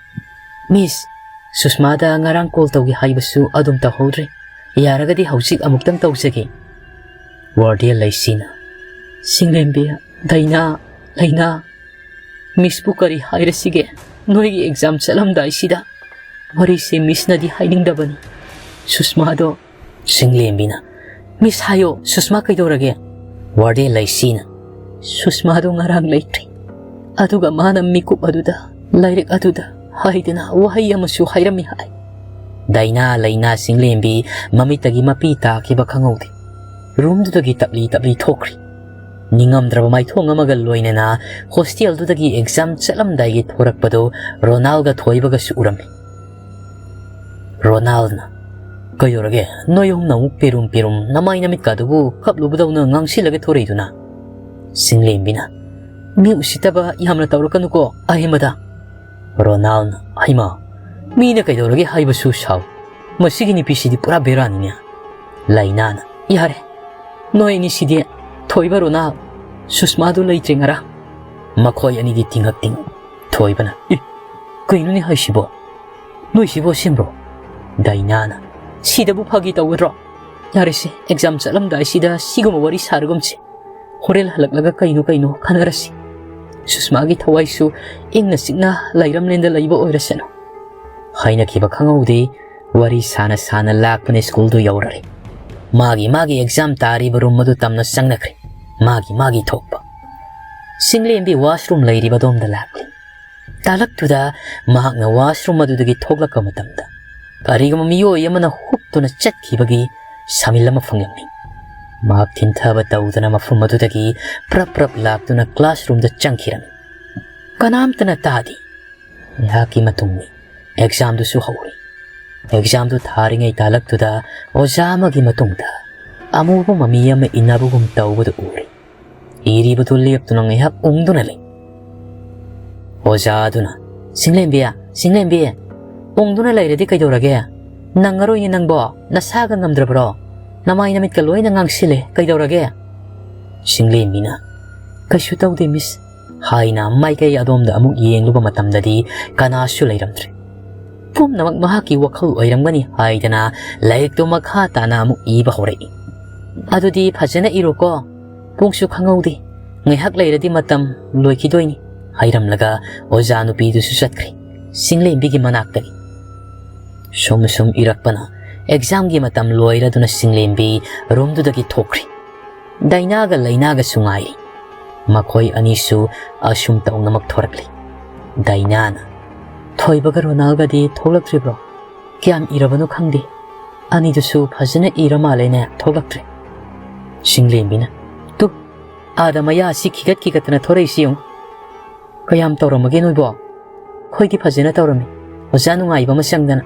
"ꯃꯤꯁ, ꯁꯨꯁꯃꯥꯗ ꯉꯔꯥꯡ ꯀꯣꯜ ꯇꯧꯒꯦ ꯍꯥꯏꯕꯁꯨ ꯑꯗꯨꯝ ꯇꯧꯍꯧꯗ꯭ꯔꯦ꯫ ꯌꯥꯔꯒꯗꯤ ꯍꯧꯖꯤꯛ ꯑꯃꯨꯛꯇꯪ ꯇꯧꯖꯒꯦ꯫" ꯋꯥꯔꯗꯦꯟ ꯂꯩꯁꯤꯅ, "ꯆꯤꯡꯂꯦꯝꯕꯤ, ꯗꯥꯏꯅꯥ, ꯂꯩꯅꯥ, ꯃꯤꯁꯄꯨ ꯀꯔꯤ ꯍꯥꯏꯔꯁꯤꯒꯦ? ꯅꯣꯏꯒꯤ ꯑꯦꯛꯖꯥꯝ ꯆꯠꯂꯝꯗꯥꯏꯁꯤꯗ ꯋꯥꯔꯤꯁꯦ ꯃꯤꯁꯅꯗꯤ ꯍꯥꯏꯅꯤꯡꯗꯕꯅꯤ꯫ ꯁꯨꯁꯃꯥꯗꯣ꯫" ꯆꯤꯡꯂꯦꯝꯕꯤꯅ, "ꯃꯤꯁ ꯍꯥꯏꯌꯣ, ꯁꯨꯁꯃꯥ ꯀꯩꯗꯧꯔꯒꯦ?" ꯋꯥꯔꯗꯦꯟ ꯂꯩꯁꯤꯅ, "ꯁꯨꯁꯃꯥꯗꯣ ꯉꯔꯥꯡ ꯂꯩꯇ꯭ꯔꯦ꯫ ꯑꯗꯨꯒ ꯃꯥꯅ ꯃꯤꯀꯨꯞ ꯑꯗꯨꯗ, ꯂꯥꯏꯔꯤꯛ ꯑꯗꯨꯗ ꯍꯥꯏꯗꯅ ꯋꯥꯍꯩ ꯑꯃꯁꯨ ꯍꯥꯏꯔꯝꯃꯤ ꯍꯥꯏ꯫" ꯗꯥꯏꯅꯥ, ꯂꯩꯅꯥ, ꯆꯤꯡꯂꯦꯝꯕꯤ ꯃꯃꯤꯠꯇꯒꯤ ꯃꯄꯤ ꯇꯥꯈꯤꯕ ꯈꯪꯍꯧꯗꯦ꯫ ꯔꯨꯝꯗꯨꯗꯒꯤ ꯇꯞꯂꯤ ꯇꯞꯂꯤ ꯊꯣꯛꯈ꯭ꯔꯤ꯫ ꯅꯤꯡꯉꯝꯗ꯭ꯔꯕ ꯃꯥꯏꯊꯣꯡ ꯑꯃꯒ ꯂꯣꯏꯅꯅ ꯍꯣꯁꯇꯦꯜꯗꯨꯗꯒꯤ ꯑꯦꯛꯖꯥꯝ ꯆꯠꯂꯝꯗꯥꯏꯒꯤ ꯊꯣꯔꯛꯄꯗꯨ ꯔꯣꯅꯥꯜꯒ ꯊꯣꯏꯕꯒꯁꯨ ꯎꯔꯝꯃꯤ꯫ ꯔꯣꯅꯥꯜꯅ, "ꯀꯩꯗꯧꯔꯒꯦ? ꯅꯣꯏ ꯑꯍꯨꯝꯅ ꯑꯃꯨꯛ ꯄꯦꯔꯨꯝ ꯄꯦꯔꯨꯝ ꯅꯃꯥꯏ ꯅꯃꯤꯠꯀ ꯑꯗꯨꯕꯨ ꯀꯞꯂꯨꯕꯗꯧꯅ ꯉꯥꯡꯁꯤꯜꯂꯒ ꯊꯣꯔꯛꯏꯗꯨꯅ?" ꯆꯤꯡꯂꯦꯝꯕꯤꯅ, "ꯃꯤ ꯎꯁꯤꯠꯇꯕ ꯌꯥꯝꯅ ꯇꯧꯔꯛꯀꯅꯨꯀꯣ ꯑꯍꯦꯟꯕꯗ꯫" ꯔꯣꯅꯥꯜꯅ, "ꯍꯩꯃꯥ, ꯃꯤꯅ ꯀꯩꯗꯧꯔꯒꯦ ꯍꯥꯏꯕꯁꯨ ꯁꯥꯎ꯫ ꯃꯁꯤꯒꯤ ꯅꯨꯄꯤꯁꯤꯗꯤ ꯄꯨꯔꯥ ꯕꯦꯔꯥꯅꯤꯅꯦ꯫" ꯂꯩꯅꯥꯅ, "ꯌꯥꯔꯦ, ꯅꯣꯏ ꯑꯅꯤꯁꯤꯗꯤ꯫ ꯊꯣꯏꯕ, ꯔꯣꯅꯥꯜ, ꯁꯨꯁꯃꯥꯗꯨ ꯂꯩꯇ꯭ꯔꯦ ꯉꯔꯥꯡ꯫" ꯃꯈꯣꯏ ꯑꯅꯤꯗꯤ ꯇꯤꯡꯉꯛ ꯇꯤꯡꯉꯛ꯫ ꯊꯣꯏꯕꯅ, "ꯑꯦ, ꯀꯩꯅꯣꯅꯦ ꯍꯥꯏꯁꯤꯕꯣ? ꯅꯣꯏꯁꯤꯕꯨ ꯑꯁꯦꯡꯕ꯭ꯔꯣ?" ꯗꯥꯏꯅꯥꯅ, "ꯁꯤꯗꯕꯨ ꯐꯥꯒꯤ ꯇꯧꯒꯗ꯭ꯔꯣ? ꯌꯥꯔꯦꯁꯦ, ꯑꯦꯛꯖꯥꯝ ꯆꯠꯂꯝꯗꯥꯏꯁꯤꯗ ꯁꯤꯒꯨꯝꯕ ꯋꯥꯔꯤ ꯁꯥꯔꯒꯨꯝꯁꯦ꯫ ꯍꯣꯔꯦꯟ ꯍꯜꯂꯛꯂꯒ ꯀꯩꯅꯣ ꯀꯩꯅꯣ ꯈꯟꯅꯔꯁꯤ꯫ ꯁꯨꯁꯃꯥꯒꯤ ꯊꯋꯥꯏꯁꯨ ꯏꯪꯅ ꯆꯤꯛꯅ ꯂꯩꯔꯝꯂꯦꯟꯗ ꯂꯩꯕ ꯑꯣꯏꯔꯁꯅꯨ꯫ ꯍꯥꯏꯅꯈꯤꯕ ꯈꯪꯍꯧꯗꯦ꯫ ꯋꯥꯔꯤ ꯁꯥꯅ ꯁꯥꯅ ꯂꯥꯛꯄꯅ ꯁ꯭ꯀꯨꯜꯗꯨ ꯌꯧꯔꯔꯦ꯫ ꯃꯥꯒꯤ ꯃꯥꯒꯤ ꯑꯦꯛꯖꯥꯝ ꯇꯥꯔꯤꯕ ꯔꯨꯝ ꯑꯗꯨ ꯇꯝꯅ ꯆꯪꯅꯈ꯭ꯔꯦ꯫ ꯃꯥꯒꯤ ꯃꯥꯒꯤ ꯊꯣꯛꯄ꯫ ꯆꯤꯡꯂꯦꯝꯕꯤ ꯋꯥꯁꯔꯨꯝ ꯂꯩꯔꯤꯕ ꯑꯗꯣꯝꯗ ꯂꯥꯛꯂꯤ꯫ ꯇꯥꯂꯛꯇꯨꯗ ꯃꯍꯥꯛꯅ ꯋꯥꯁꯔꯨꯝ ꯑꯗꯨꯗꯒꯤ ꯊꯣꯛꯂꯛꯄ ꯃꯇꯝꯗ ꯀꯔꯤꯒꯨꯝꯕ ꯃꯤꯑꯣꯏ ꯑꯃꯅ ꯍꯨꯞꯇꯨꯅ ꯆꯠꯈꯤꯕꯒꯤ ꯁꯃꯤꯜ ꯑꯃ ꯐꯪꯂꯝꯃꯤ꯫ ꯃꯍꯥꯛ ꯊꯤꯟꯊꯕ ꯇꯧꯗꯨꯅ ꯃꯐꯝ ꯑꯗꯨꯗꯒꯤ ꯄ꯭ꯔꯞ ꯄ꯭ꯔꯞ ꯂꯥꯛꯇꯨꯅ ꯀ꯭ꯂꯥꯁꯔꯨꯝꯗ ꯆꯪꯈꯤꯔꯝꯃꯤ꯫ ꯀꯅꯥꯝꯇꯅ ꯇꯥꯗꯦ꯫ ꯉꯥꯏꯍꯥꯛꯀꯤ ꯃꯇꯨꯡꯗ ꯑꯦꯛꯖꯥꯝꯗꯨꯁꯨ ꯍꯧꯔꯦ꯫ ꯑꯦꯛꯖꯥꯝꯗꯨ ꯊꯥꯔꯤꯉꯩ ꯇꯥꯂꯛꯇꯨꯗ ꯑꯣꯖꯥ ꯑꯃꯒꯤ ꯃꯇꯨꯡꯗ ꯑꯃꯨꯕ ꯃꯃꯤ ꯑꯃ ꯏꯟꯅꯕꯒꯨꯝ ꯇꯧꯕꯗꯨ ꯎꯔꯦ꯫ ꯏꯔꯤꯕꯗꯨ ꯂꯦꯞꯇꯨꯅ ꯉꯥꯏꯍꯥꯛ ꯎꯪꯗꯨꯅ ꯂꯩ꯫ ꯑꯣꯖꯥ ꯑꯗꯨꯅ, "ꯆꯤꯡꯂꯦꯝꯕꯤ, ꯆꯤꯡꯂꯦꯝꯕꯤ, ꯎꯪꯗꯨꯅ ꯂꯩꯔꯗꯤ ꯀꯩꯗꯧꯔꯒꯦ? ꯅꯪꯉꯔꯣꯏꯅꯦ ꯅꯪꯕꯣ, ꯅꯁꯥꯒ ꯉꯝꯗ꯭ꯔꯕ꯭ꯔꯣ? ꯅꯃꯥꯏ ꯅꯃꯤꯠꯀ ꯂꯣꯏꯅ ꯉꯥꯡꯁꯤꯜꯂꯦ, ꯀꯩꯗꯧꯔꯒꯦ?" ꯆꯤꯡꯂꯦꯝꯕꯤꯅ, "ꯀꯩꯁꯨ ꯇꯧꯗꯦ ꯃꯤꯁ" ꯍꯥꯏꯅ ꯃꯥꯏꯀꯩ ꯑꯗꯣꯝꯗ ꯑꯃꯨꯛ ꯌꯦꯡꯂꯨꯕ ꯃꯇꯝꯗꯗꯤ ꯀꯅꯥꯁꯨ ꯂꯩꯔꯝꯗ꯭ꯔꯦ꯫ ꯄꯨꯝꯅꯃꯛ ꯃꯍꯥꯛꯀꯤ ꯋꯥꯈꯜ ꯑꯣꯏꯔꯝꯒꯅꯤ ꯍꯥꯏꯗꯅ ꯂꯥꯏꯔꯤꯛꯇꯨ ꯃꯈꯥ ꯇꯥꯅ ꯑꯃꯨꯛ ꯏꯕ ꯍꯧꯔꯛꯏ꯫ "ꯑꯗꯨꯗꯤ ꯐꯖꯅ ꯏꯔꯣꯀꯣ, ꯄꯨꯡꯁꯨ ꯈꯪꯍꯧꯗꯦ, ꯉꯥꯏꯍꯥꯛ ꯂꯩꯔꯗꯤ ꯃꯇꯝ ꯂꯣꯏꯈꯤꯗꯣꯏꯅꯤ" ꯍꯥꯏꯔꯝꯂꯒ ꯑꯣꯖꯥ ꯅꯨꯄꯤꯗꯨꯁꯨ ꯆꯠꯈ꯭ꯔꯦ ꯆꯤꯡꯂꯦꯝꯕꯤꯒꯤ ꯃꯅꯥꯛꯇꯒꯤ꯫ ꯁꯨꯝ ꯁꯨꯝ ꯏꯔꯛꯄꯅ ꯑꯦꯛꯖꯥꯝꯒꯤ ꯃꯇꯝ ꯂꯣꯏꯔꯗꯨꯅ ꯆꯤꯡꯂꯦꯝꯕꯤ ꯔꯨꯝꯗꯨꯗꯒꯤ ꯊꯣꯛꯈ꯭ꯔꯦ꯫ ꯗꯥꯏꯅꯥꯒ ꯂꯩꯅꯥꯒꯁꯨ ꯉꯥꯏꯔꯤ꯫ ꯃꯈꯣꯏ ꯑꯅꯤꯁꯨ ꯑꯁꯨꯝ ꯇꯧꯅꯃꯛ ꯊꯣꯔꯛꯂꯤ꯫ ꯗꯥꯏꯅꯥꯅ, "ꯊꯣꯏꯕꯒ ꯔꯣꯅꯥꯜꯒꯗꯤ ꯊꯣꯛꯂꯛꯇ꯭ꯔꯤꯕ꯭ꯔꯣ? ꯀꯌꯥꯝ ꯏꯔꯕꯅꯣ ꯈꯪꯗꯦ꯫ ꯑꯅꯤꯗꯨꯁꯨ ꯐꯖꯅ ꯏꯔ ꯃꯥꯜꯂꯦꯅꯦ, ꯊꯣꯛꯂꯛꯇ꯭ꯔꯦ꯫" ꯆꯤꯡꯂꯦꯝꯕꯤꯅ, "ꯇꯨ, ꯑꯥꯗ ꯃꯌꯥ ꯑꯁꯤ ꯈꯤꯒꯠ ꯈꯤꯒꯠꯇꯅ ꯊꯣꯔꯛꯏꯁꯤ ꯌꯦꯡꯉꯨ꯫ ꯀꯌꯥꯝ ꯇꯧꯔꯝꯃꯒꯦ ꯅꯣꯏꯕꯣ? ꯑꯩꯈꯣꯏꯗꯤ ꯐꯖꯅ ꯇꯧꯔꯝꯃꯤ, ꯑꯣꯖꯥ ꯅꯨꯡꯉꯥꯏꯕ ꯑꯃ ꯆꯪꯗꯅ꯫"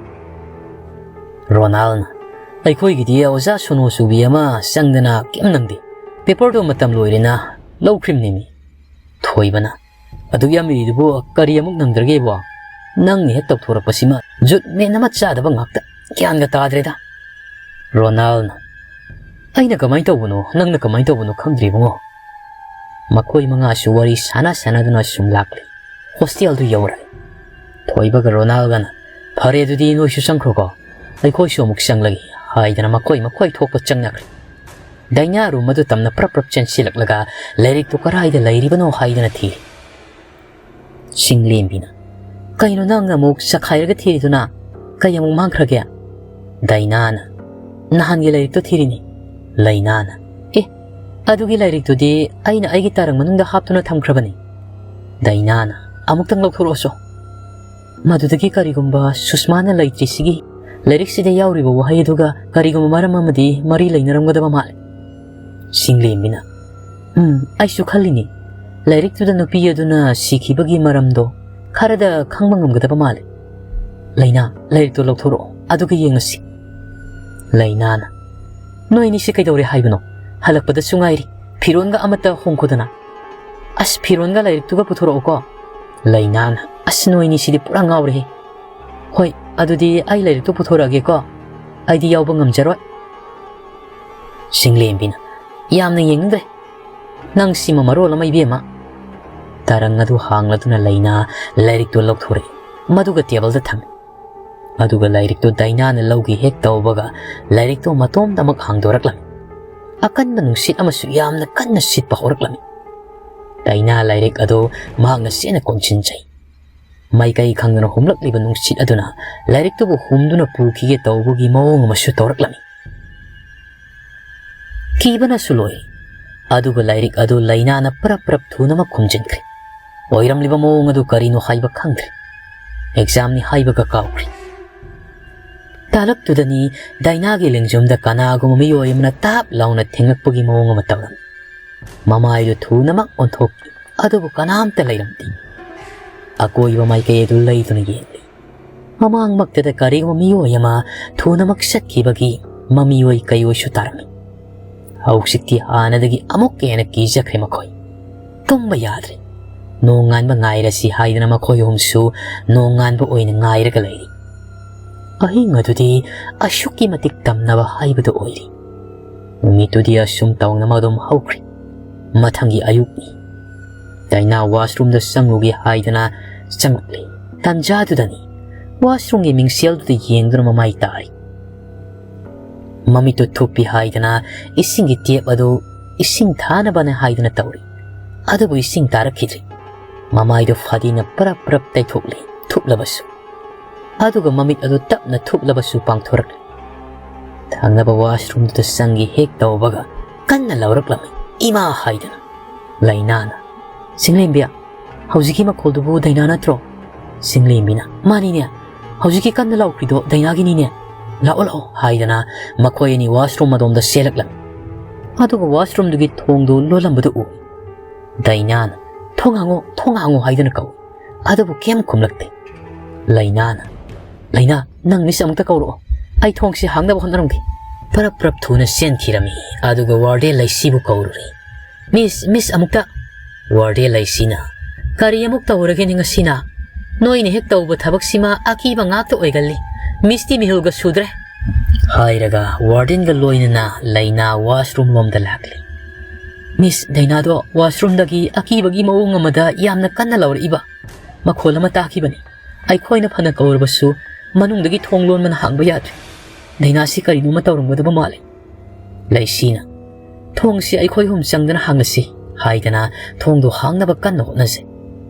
ꯔꯣꯅꯥꯜꯅ, "ꯑꯩꯈꯣꯏꯒꯤꯗꯤ ꯑꯣꯖꯥ ꯁꯣꯅꯣ ꯆꯨꯕꯤ ꯑꯃ ꯆꯪꯗꯅ ꯀꯩꯝ ꯅꯪꯗꯦ꯫ ꯄꯦꯄꯔꯗꯣ ꯃꯇꯝ ꯂꯣꯏꯔꯦꯅ ꯂꯧꯈ꯭ꯔꯤꯕꯅꯦꯃꯤ꯫" ꯊꯣꯏꯕꯅ, "ꯑꯗꯨꯛ ꯌꯥꯝ ꯏꯔꯤꯗꯨꯕꯨ ꯀꯔꯤ ꯑꯃꯨꯛ ꯅꯪꯗ꯭ꯔꯒꯦꯕꯣ? ꯅꯪꯅ ꯍꯦꯛ ꯇꯧꯊꯣꯔꯛꯄꯁꯤꯃ ꯖꯨꯠ ꯃꯦꯟ ꯑꯃ ꯆꯥꯗꯕ ꯉꯥꯛꯇ꯫ ꯒ꯭ꯌꯥꯟꯒ ꯇꯥꯗ꯭ꯔꯦꯗ꯫" ꯔꯣꯅꯥꯜꯅ, "ꯑꯩꯅ ꯀꯃꯥꯏꯅ ꯇꯧꯕꯅꯣ, ꯅꯪꯅ ꯀꯃꯥꯏꯅ ꯇꯧꯕꯅꯣ ꯈꯪꯗ꯭ꯔꯦ ꯏꯕꯨꯡꯉꯣ꯫" ꯃꯈꯣꯏ ꯃꯉꯥꯁꯨ ꯋꯥꯔꯤ ꯁꯥꯟꯅ ꯁꯥꯟꯅꯗꯨꯅ ꯁꯨꯝ ꯂꯥꯛꯂꯤ꯫ ꯍꯣꯁꯇꯦꯜꯗꯨ ꯌꯧꯔꯦ꯫ ꯊꯣꯏꯕꯒ ꯔꯣꯅꯥꯜꯒꯅ, "ꯐꯔꯦ, ꯑꯗꯨꯗꯤ ꯅꯣꯏꯁꯨ ꯆꯪꯈ꯭ꯔꯣꯀꯣ, ꯑꯩꯈꯣꯏꯁꯨ ꯑꯃꯨꯛ ꯆꯪꯂꯒꯦ" ꯍꯥꯏꯗꯅ ꯃꯈꯣꯏ ꯃꯈꯣꯏ ꯊꯣꯛꯄ ꯆꯪꯅꯈ꯭ꯔꯦ꯫ ꯗꯥꯏꯅꯥ ꯔꯨꯝ ꯑꯗꯨ ꯇꯝꯅ ꯄ꯭ꯔꯞ ꯄ꯭ꯔꯞ ꯆꯦꯟꯁꯤꯜꯂꯛꯂꯒ ꯂꯥꯏꯔꯤꯛꯇꯨ ꯀꯔꯥꯏꯗ ꯂꯩꯔꯤꯕꯅꯣ ꯍꯥꯏꯗꯨꯅ ꯊꯤꯔꯤ꯫ ꯆꯤꯡꯂꯦꯝꯕꯤꯅ, "ꯀꯩꯅꯣ ꯅꯪꯅ ꯑꯃꯨꯛ ꯆꯈꯥꯏꯔꯒ ꯊꯤꯔꯤꯗꯨꯅ? ꯀꯩ ꯑꯃꯨꯛ ꯃꯥꯡꯈ꯭ꯔꯒꯦ?" ꯗꯥꯏꯅꯥꯅ, "ꯅꯍꯥꯟꯒꯤ ꯂꯥꯏꯔꯤꯛꯇꯣ ꯊꯤꯔꯤꯅꯤ꯫" ꯂꯩꯅꯥꯅ, "ꯑꯦ, ꯑꯗꯨꯒꯤ ꯂꯥꯏꯔꯤꯛꯇꯨꯗꯤ ꯑꯩꯅ ꯑꯩꯒꯤ ꯇꯔꯪ ꯃꯅꯨꯡꯗ ꯍꯥꯞꯇꯨꯅ ꯊꯝꯈ꯭ꯔꯕꯅꯤ꯫" ꯗꯥꯏꯅꯥꯅ, "ꯑꯃꯨꯛꯇꯪ ꯂꯧꯊꯣꯔꯛꯑꯣꯁꯨ꯫ ꯃꯗꯨꯗꯒꯤ ꯀꯔꯤꯒꯨꯝꯕ ꯁꯨꯁꯃꯥꯅ ꯂꯩꯇ꯭ꯔꯤꯁꯤꯒꯤ ꯂꯥꯏꯔꯤꯛꯁꯤꯗ ꯌꯥꯎꯔꯤꯕ ꯋꯥꯍꯩ ꯑꯗꯨꯒ ꯀꯔꯤꯒꯨꯝꯕ ꯃꯔꯝ ꯑꯃꯗꯤ ꯃꯔꯤ ꯂꯩꯅꯔꯝꯒꯗꯕ ꯃꯥꯜꯂꯦ꯫" ꯆꯤꯡꯂꯦꯝꯕꯤꯅ, "ꯎꯝ, ꯑꯩꯁꯨ ꯈꯜꯂꯤꯅꯤ꯫ ꯂꯥꯏꯔꯤꯛꯇꯨꯗ ꯅꯨꯄꯤ ꯑꯗꯨꯅ ꯁꯤꯈꯤꯕꯒꯤ ꯃꯔꯝꯗꯣ ꯈꯔꯗ ꯈꯪꯕ ꯉꯝꯒꯗꯕ ꯃꯥꯜꯂꯦ꯫ ꯂꯩꯅꯥ, ꯂꯥꯏꯔꯤꯛꯇꯣ ꯂꯧꯊꯣꯔꯛꯑꯣ, ꯑꯗꯨꯒ ꯌꯦꯡꯉꯁꯤ꯫" ꯂꯩꯅꯥꯅ, "ꯅꯣꯏ ꯑꯅꯤꯁꯤ ꯀꯩꯗꯧꯔꯦ ꯍꯥꯏꯕꯅꯣ? ꯍꯜꯂꯛꯄꯗꯁꯨ ꯉꯥꯏꯔꯤ꯫ ꯐꯤꯔꯣꯟꯒ ꯑꯃꯠꯇ ꯍꯣꯡꯈꯣꯗꯅ꯫ ꯑꯁ, ꯐꯤꯔꯣꯟꯒ ꯂꯥꯏꯔꯤꯛꯇꯨꯒ ꯄꯨꯊꯣꯔꯛꯎꯀꯣ꯫" ꯂꯩꯅꯥꯅ, "ꯑꯁ, ꯅꯣꯏ ꯑꯅꯤꯁꯤꯗꯤ ꯄꯨꯔꯥ ꯉꯥꯎꯔꯦꯍꯦ꯫ ꯍꯣꯏ, ꯑꯗꯨꯗꯤ ꯑꯩ ꯂꯥꯏꯔꯤꯛꯇꯨ ꯄꯨꯊꯣꯔꯛꯑꯒꯦꯀꯣ꯫ ꯑꯩꯗꯤ ꯌꯥꯎꯕ ꯉꯝꯖꯔꯣꯏ꯫" ꯆꯤꯡꯂꯦꯝꯕꯤꯅ, "ꯌꯥꯝꯅ ꯌꯦꯡꯅꯤꯡꯗ꯭ꯔꯦ꯫ ꯅꯪ ꯁꯤꯃ ꯃꯔꯣꯜ ꯑꯃ, ꯏꯕꯦꯝꯃ꯫" ꯇꯔꯪ ꯑꯗꯨ ꯍꯥꯡꯂꯗꯨꯅ ꯂꯩꯅꯥ ꯂꯥꯏꯔꯤꯛꯇꯨ ꯂꯧꯊꯣꯔꯛꯏ, ꯃꯗꯨꯒ ꯇꯦꯕꯜꯗ ꯊꯝꯃꯤ꯫ ꯑꯗꯨꯒ ꯂꯥꯏꯔꯤꯛꯇꯨ ꯗꯥꯏꯅꯥꯅ ꯂꯧꯒꯦ ꯍꯦꯛ ꯇꯧꯕꯒ, ꯂꯥꯏꯔꯤꯛꯇꯨ ꯃꯇꯣꯝꯇꯃꯛ ꯍꯥꯡꯗꯣꯔꯛꯂꯝꯃꯤ꯫ ꯑꯀꯟꯕ ꯅꯨꯡꯁꯤꯠ ꯑꯃꯁꯨ ꯌꯥꯝꯅ ꯀꯟꯅ ꯁꯤꯠꯄ ꯍꯧꯔꯛꯂꯝꯃꯤ꯫ ꯗꯥꯏꯅꯥ ꯂꯥꯏꯔꯤꯛ ꯑꯗꯨ ꯃꯍꯥꯛꯅ ꯆꯦꯠꯅ ꯀꯣꯟꯁꯤꯟꯖꯩ꯫ ꯃꯥꯏꯀꯩ ꯈꯪꯗꯅ ꯍꯨꯝꯂꯛꯂꯤꯕ ꯅꯨꯡꯁꯤꯠ ꯑꯗꯨꯅ ꯂꯥꯏꯔꯤꯛꯇꯨꯕꯨ ꯍꯨꯝꯗꯨꯅ ꯄꯨꯈꯤꯒꯦ ꯇꯧꯕꯒꯤ ꯃꯑꯣꯡ ꯑꯃꯁꯨ ꯇꯧꯔꯛꯂꯝꯃꯤ꯫ ꯀꯤꯕꯅꯁꯨ ꯂꯣꯏꯔꯦ꯫ ꯑꯗꯨꯒ ꯂꯥꯏꯔꯤꯛ ꯑꯗꯨ ꯂꯩꯅꯥꯅ ꯄꯔꯞ ꯄꯔꯞ ꯊꯨꯅꯃꯛ ꯈꯨꯝꯖꯤꯟꯈ꯭ꯔꯦ꯫ ꯑꯣꯏꯔꯝꯂꯤꯕ ꯃꯑꯣꯡ ꯑꯗꯨ ꯀꯔꯤꯅꯣ ꯍꯥꯏꯕ ꯈꯪꯗ꯭ꯔꯦ꯫ ꯑꯦꯛꯖꯥꯝꯅꯤ ꯍꯥꯏꯕꯒ ꯀꯥꯎꯈ꯭ꯔꯦ꯫ ꯇꯥꯂꯛꯇꯨꯗꯅꯤ ꯗꯥꯏꯅꯥꯒꯤ ꯂꯦꯡꯖꯨꯝꯗ ꯀꯅꯥꯒꯨꯝꯕ ꯃꯤꯑꯣꯏ ꯑꯃꯅ ꯇꯥꯞ ꯂꯥꯎꯅ ꯊꯦꯡꯂꯛꯄꯒꯤ ꯃꯑꯣꯡ ꯑꯃ ꯇꯧꯔꯝꯃꯤ꯫ ꯃꯃꯥꯏꯗꯨ ꯊꯨꯅꯃꯛ ꯑꯣꯟꯊꯣꯛꯈꯤ, ꯑꯗꯨꯕꯨ ꯀꯅꯥꯝꯇ ꯂꯩꯔꯝꯗꯦ꯫ ꯑꯀꯣꯏꯕ ꯃꯥꯏꯀꯩ ꯑꯗꯨ ꯂꯩꯗꯨꯅ ꯌꯦꯡꯂꯤ꯫ ꯃꯃꯥꯡꯃꯛꯇꯗ ꯀꯔꯤꯒꯨꯝꯕ ꯃꯤꯑꯣꯏ ꯑꯃ ꯊꯨꯅꯃꯛ ꯆꯠꯈꯤꯕꯒꯤ ꯃꯃꯤꯑꯣꯏ ꯀꯩꯑꯣꯏꯁꯨ ꯇꯥꯔꯝꯃꯤ꯫ ꯍꯧꯖꯤꯛꯇꯤ ꯍꯥꯟꯅꯗꯒꯤ ꯑꯃꯨꯛꯀ ꯍꯦꯟꯅ ꯀꯤꯖꯈ꯭ꯔꯦ ꯃꯈꯣꯏ꯫ ꯇꯨꯝꯕ ꯌꯥꯗ꯭ꯔꯦ꯫ ꯅꯣꯡꯉꯥꯟꯕ ꯉꯥꯏꯔꯁꯤ ꯍꯥꯏꯗꯅ ꯃꯈꯣꯏ ꯑꯍꯨꯝꯁꯨ ꯅꯣꯡꯉꯥꯟꯕ ꯑꯣꯏꯅ ꯉꯥꯏꯔꯒ ꯂꯩꯔꯤ꯫ ꯑꯍꯤꯡ ꯑꯗꯨꯗꯤ ꯑꯁꯨꯛꯀꯤ ꯃꯇꯤꯛ ꯇꯝꯅꯕ ꯍꯥꯏꯕꯗꯨ ꯑꯣꯏꯔꯤ꯫ ꯅꯨꯃꯤꯠꯇꯨꯗꯤ ꯑꯁꯨꯝ ꯇꯧꯅꯃꯛ ꯑꯗꯨꯝ ꯍꯧꯈ꯭ꯔꯦ꯫ ꯃꯊꯪꯒꯤ ꯑꯌꯨꯛꯅꯤ꯫ ꯗꯥꯏꯅꯥ ꯋꯥꯁꯔꯨꯝꯗ ꯆꯪꯉꯨꯒꯦ ꯍꯥꯏꯗꯅ ꯆꯪꯂꯛꯂꯦ꯫ ꯇꯟꯖꯥꯗꯨꯗꯅꯤ ꯋꯥꯁꯔꯨꯝꯒꯤ ꯃꯤꯡꯁꯦꯜꯗꯨꯗ ꯌꯦꯡꯗꯨꯅ ꯃꯃꯥꯏ ꯇꯥꯔꯤ꯫ ꯃꯃꯤꯠꯇꯨ ꯊꯨꯞꯄꯤ ꯍꯥꯏꯗꯅ ꯏꯁꯤꯡꯒꯤ ꯇꯦꯞ ꯑꯗꯨ ꯏꯁꯤꯡ ꯊꯥꯅꯕꯅꯦ ꯍꯥꯏꯗꯨꯅ ꯇꯧꯔꯤ꯫ ꯑꯗꯨꯕꯨ ꯏꯁꯤꯡ ꯇꯥꯔꯛꯈꯤꯗ꯭ꯔꯦ꯫ ꯃꯃꯥꯏꯗꯨ ꯐꯗꯤꯅ ꯄꯔꯞ ꯄꯔꯞ ꯇꯩꯊꯣꯛꯂꯤ, ꯊꯨꯞꯂꯕꯁꯨ꯫ ꯑꯗꯨꯒ ꯃꯃꯤꯠ ꯑꯗꯨ ꯇꯞꯅ ꯊꯨꯞꯂꯕꯁꯨ ꯄꯥꯡꯊꯣꯔꯛꯂꯤ꯫ ꯊꯪꯅꯕ ꯋꯥꯁꯔꯨꯝꯗꯨꯗ ꯆꯪꯒꯤ ꯍꯦꯛ ꯇꯧꯕꯒ ꯀꯟꯅ ꯂꯥꯎꯔꯛꯂꯝꯃꯤ, "ꯏꯃꯥ!" ꯍꯥꯏꯗꯨꯅ꯫ ꯂꯩꯅꯥꯅ, "ꯆꯤꯡꯂꯦꯝꯕꯤ, ꯍꯧꯖꯤꯛꯀꯤ ꯃꯈꯣꯜꯗꯨꯕꯨ ꯗꯥꯏꯅꯥ ꯅꯠꯇ꯭ꯔꯣ?" ꯆꯤꯡꯂꯦꯝꯕꯤꯅ, "ꯃꯥꯅꯤꯅꯦ, ꯍꯧꯖꯤꯛꯀꯤ ꯀꯟꯅ ꯂꯥꯎꯈ꯭ꯔꯤꯗꯣ ꯗꯥꯏꯅꯥꯒꯤꯅꯤꯅꯦ꯫ ꯂꯥꯛꯑꯣ, ꯂꯥꯛꯑꯣ" ꯍꯥꯏꯗꯅ ꯃꯈꯣꯏ ꯑꯅꯤ ꯋꯥꯁꯔꯨꯝ ꯑꯗꯣꯝꯗ ꯆꯦꯜꯂꯛꯂꯝꯃꯤ꯫ ꯑꯗꯨꯒ ꯋꯥꯁꯔꯨꯝꯗꯨꯒꯤ ꯊꯣꯡꯗꯨ ꯂꯣꯜꯂꯝꯕꯗꯨ ꯎꯏ꯫ ꯗꯥꯏꯅꯥꯅ, "ꯊꯣꯡ ꯍꯥꯡꯉꯣ, ꯊꯣꯡ ꯍꯥꯡꯉꯣ" ꯍꯥꯏꯗꯨꯅ ꯀꯧꯏ꯫ ꯑꯗꯨꯕꯨ ꯀꯩꯝ ꯈꯨꯝꯂꯛꯇꯦ꯫ ꯂꯩꯅꯥꯅ, "ꯂꯩꯅꯥ, ꯅꯪ ꯃꯤꯁ ꯑꯃꯨꯛꯇ ꯀꯧꯔꯛꯑꯣ꯫ ꯑꯩ ꯊꯣꯡꯁꯤ ꯍꯥꯡꯅꯕ ꯍꯣꯠꯅꯔꯝꯒꯦ"꯫ ꯄꯔꯞ ꯄꯔꯞ ꯊꯨꯅ ꯆꯦꯟꯈꯤꯔꯝꯃꯤ꯫ ꯑꯗꯨꯒ ꯋꯥꯔꯗꯦꯟ ꯂꯩꯁꯤꯕꯨ ꯀꯧꯔꯨꯔꯦ꯫ "ꯃꯤꯁ, ꯃꯤꯁ ꯑꯃꯨꯛꯇ"꯫ ꯋꯥꯔꯗꯦꯟ ꯂꯩꯁꯤꯅ, "ꯀꯔꯤ ꯑꯃꯨꯛ ꯇꯧꯔꯒꯦꯅꯦ ꯉꯁꯤꯅ? ꯅꯣꯏꯅ ꯍꯦꯛ ꯇꯧꯕ ꯊꯕꯛꯁꯤꯃ ꯑꯀꯤꯕ ꯉꯥꯛꯇ ꯑꯣꯏꯒꯜꯂꯤ꯫ ꯃꯤꯁꯇꯤ ꯃꯤꯍꯨꯜꯒ ꯁꯨꯗ꯭ꯔꯦ" ꯍꯥꯏꯔꯒ ꯋꯥꯔꯗꯦꯟꯒ ꯂꯣꯏꯅꯅ ꯂꯩꯅꯥ ꯋꯥꯁꯔꯨꯝ ꯂꯣꯝꯗ ꯂꯥꯛꯂꯦ꯫ "ꯃꯤꯁ, ꯗꯥꯏꯅꯥꯗꯣ ꯋꯥꯁꯔꯨꯝꯗꯒꯤ ꯑꯀꯤꯕꯒꯤ ꯃꯑꯣꯡ ꯑꯃꯗ ꯌꯥꯝꯅ ꯀꯟꯅ ꯂꯥꯎꯔꯛꯏꯕ ꯃꯈꯣꯜ ꯑꯃ ꯇꯥꯈꯤꯕꯅꯤ꯫ ꯑꯩꯈꯣꯏꯅ ꯐꯅ ꯀꯧꯔꯕꯁꯨ ꯃꯅꯨꯡꯗꯒꯤ ꯊꯣꯡ ꯂꯣꯟꯕꯅ ꯍꯥꯡꯕ ꯌꯥꯗ꯭ꯔꯦ꯫ ꯗꯥꯏꯅꯥꯁꯤ ꯀꯔꯤꯅꯣꯃ ꯇꯧꯔꯝꯒꯗꯕ ꯃꯥꯜꯂꯤ"꯫ ꯂꯩꯁꯤꯅ, "ꯊꯣꯡꯁꯤ ꯑꯩꯈꯣꯏ ꯑꯍꯨꯝ ꯆꯪꯗꯅ ꯍꯥꯡꯂꯁꯤ" ꯍꯥꯏꯗꯅ ꯊꯣꯡꯗꯨ ꯍꯥꯡꯅꯕ ꯀꯟꯅ ꯍꯣꯠꯅꯖꯩ꯫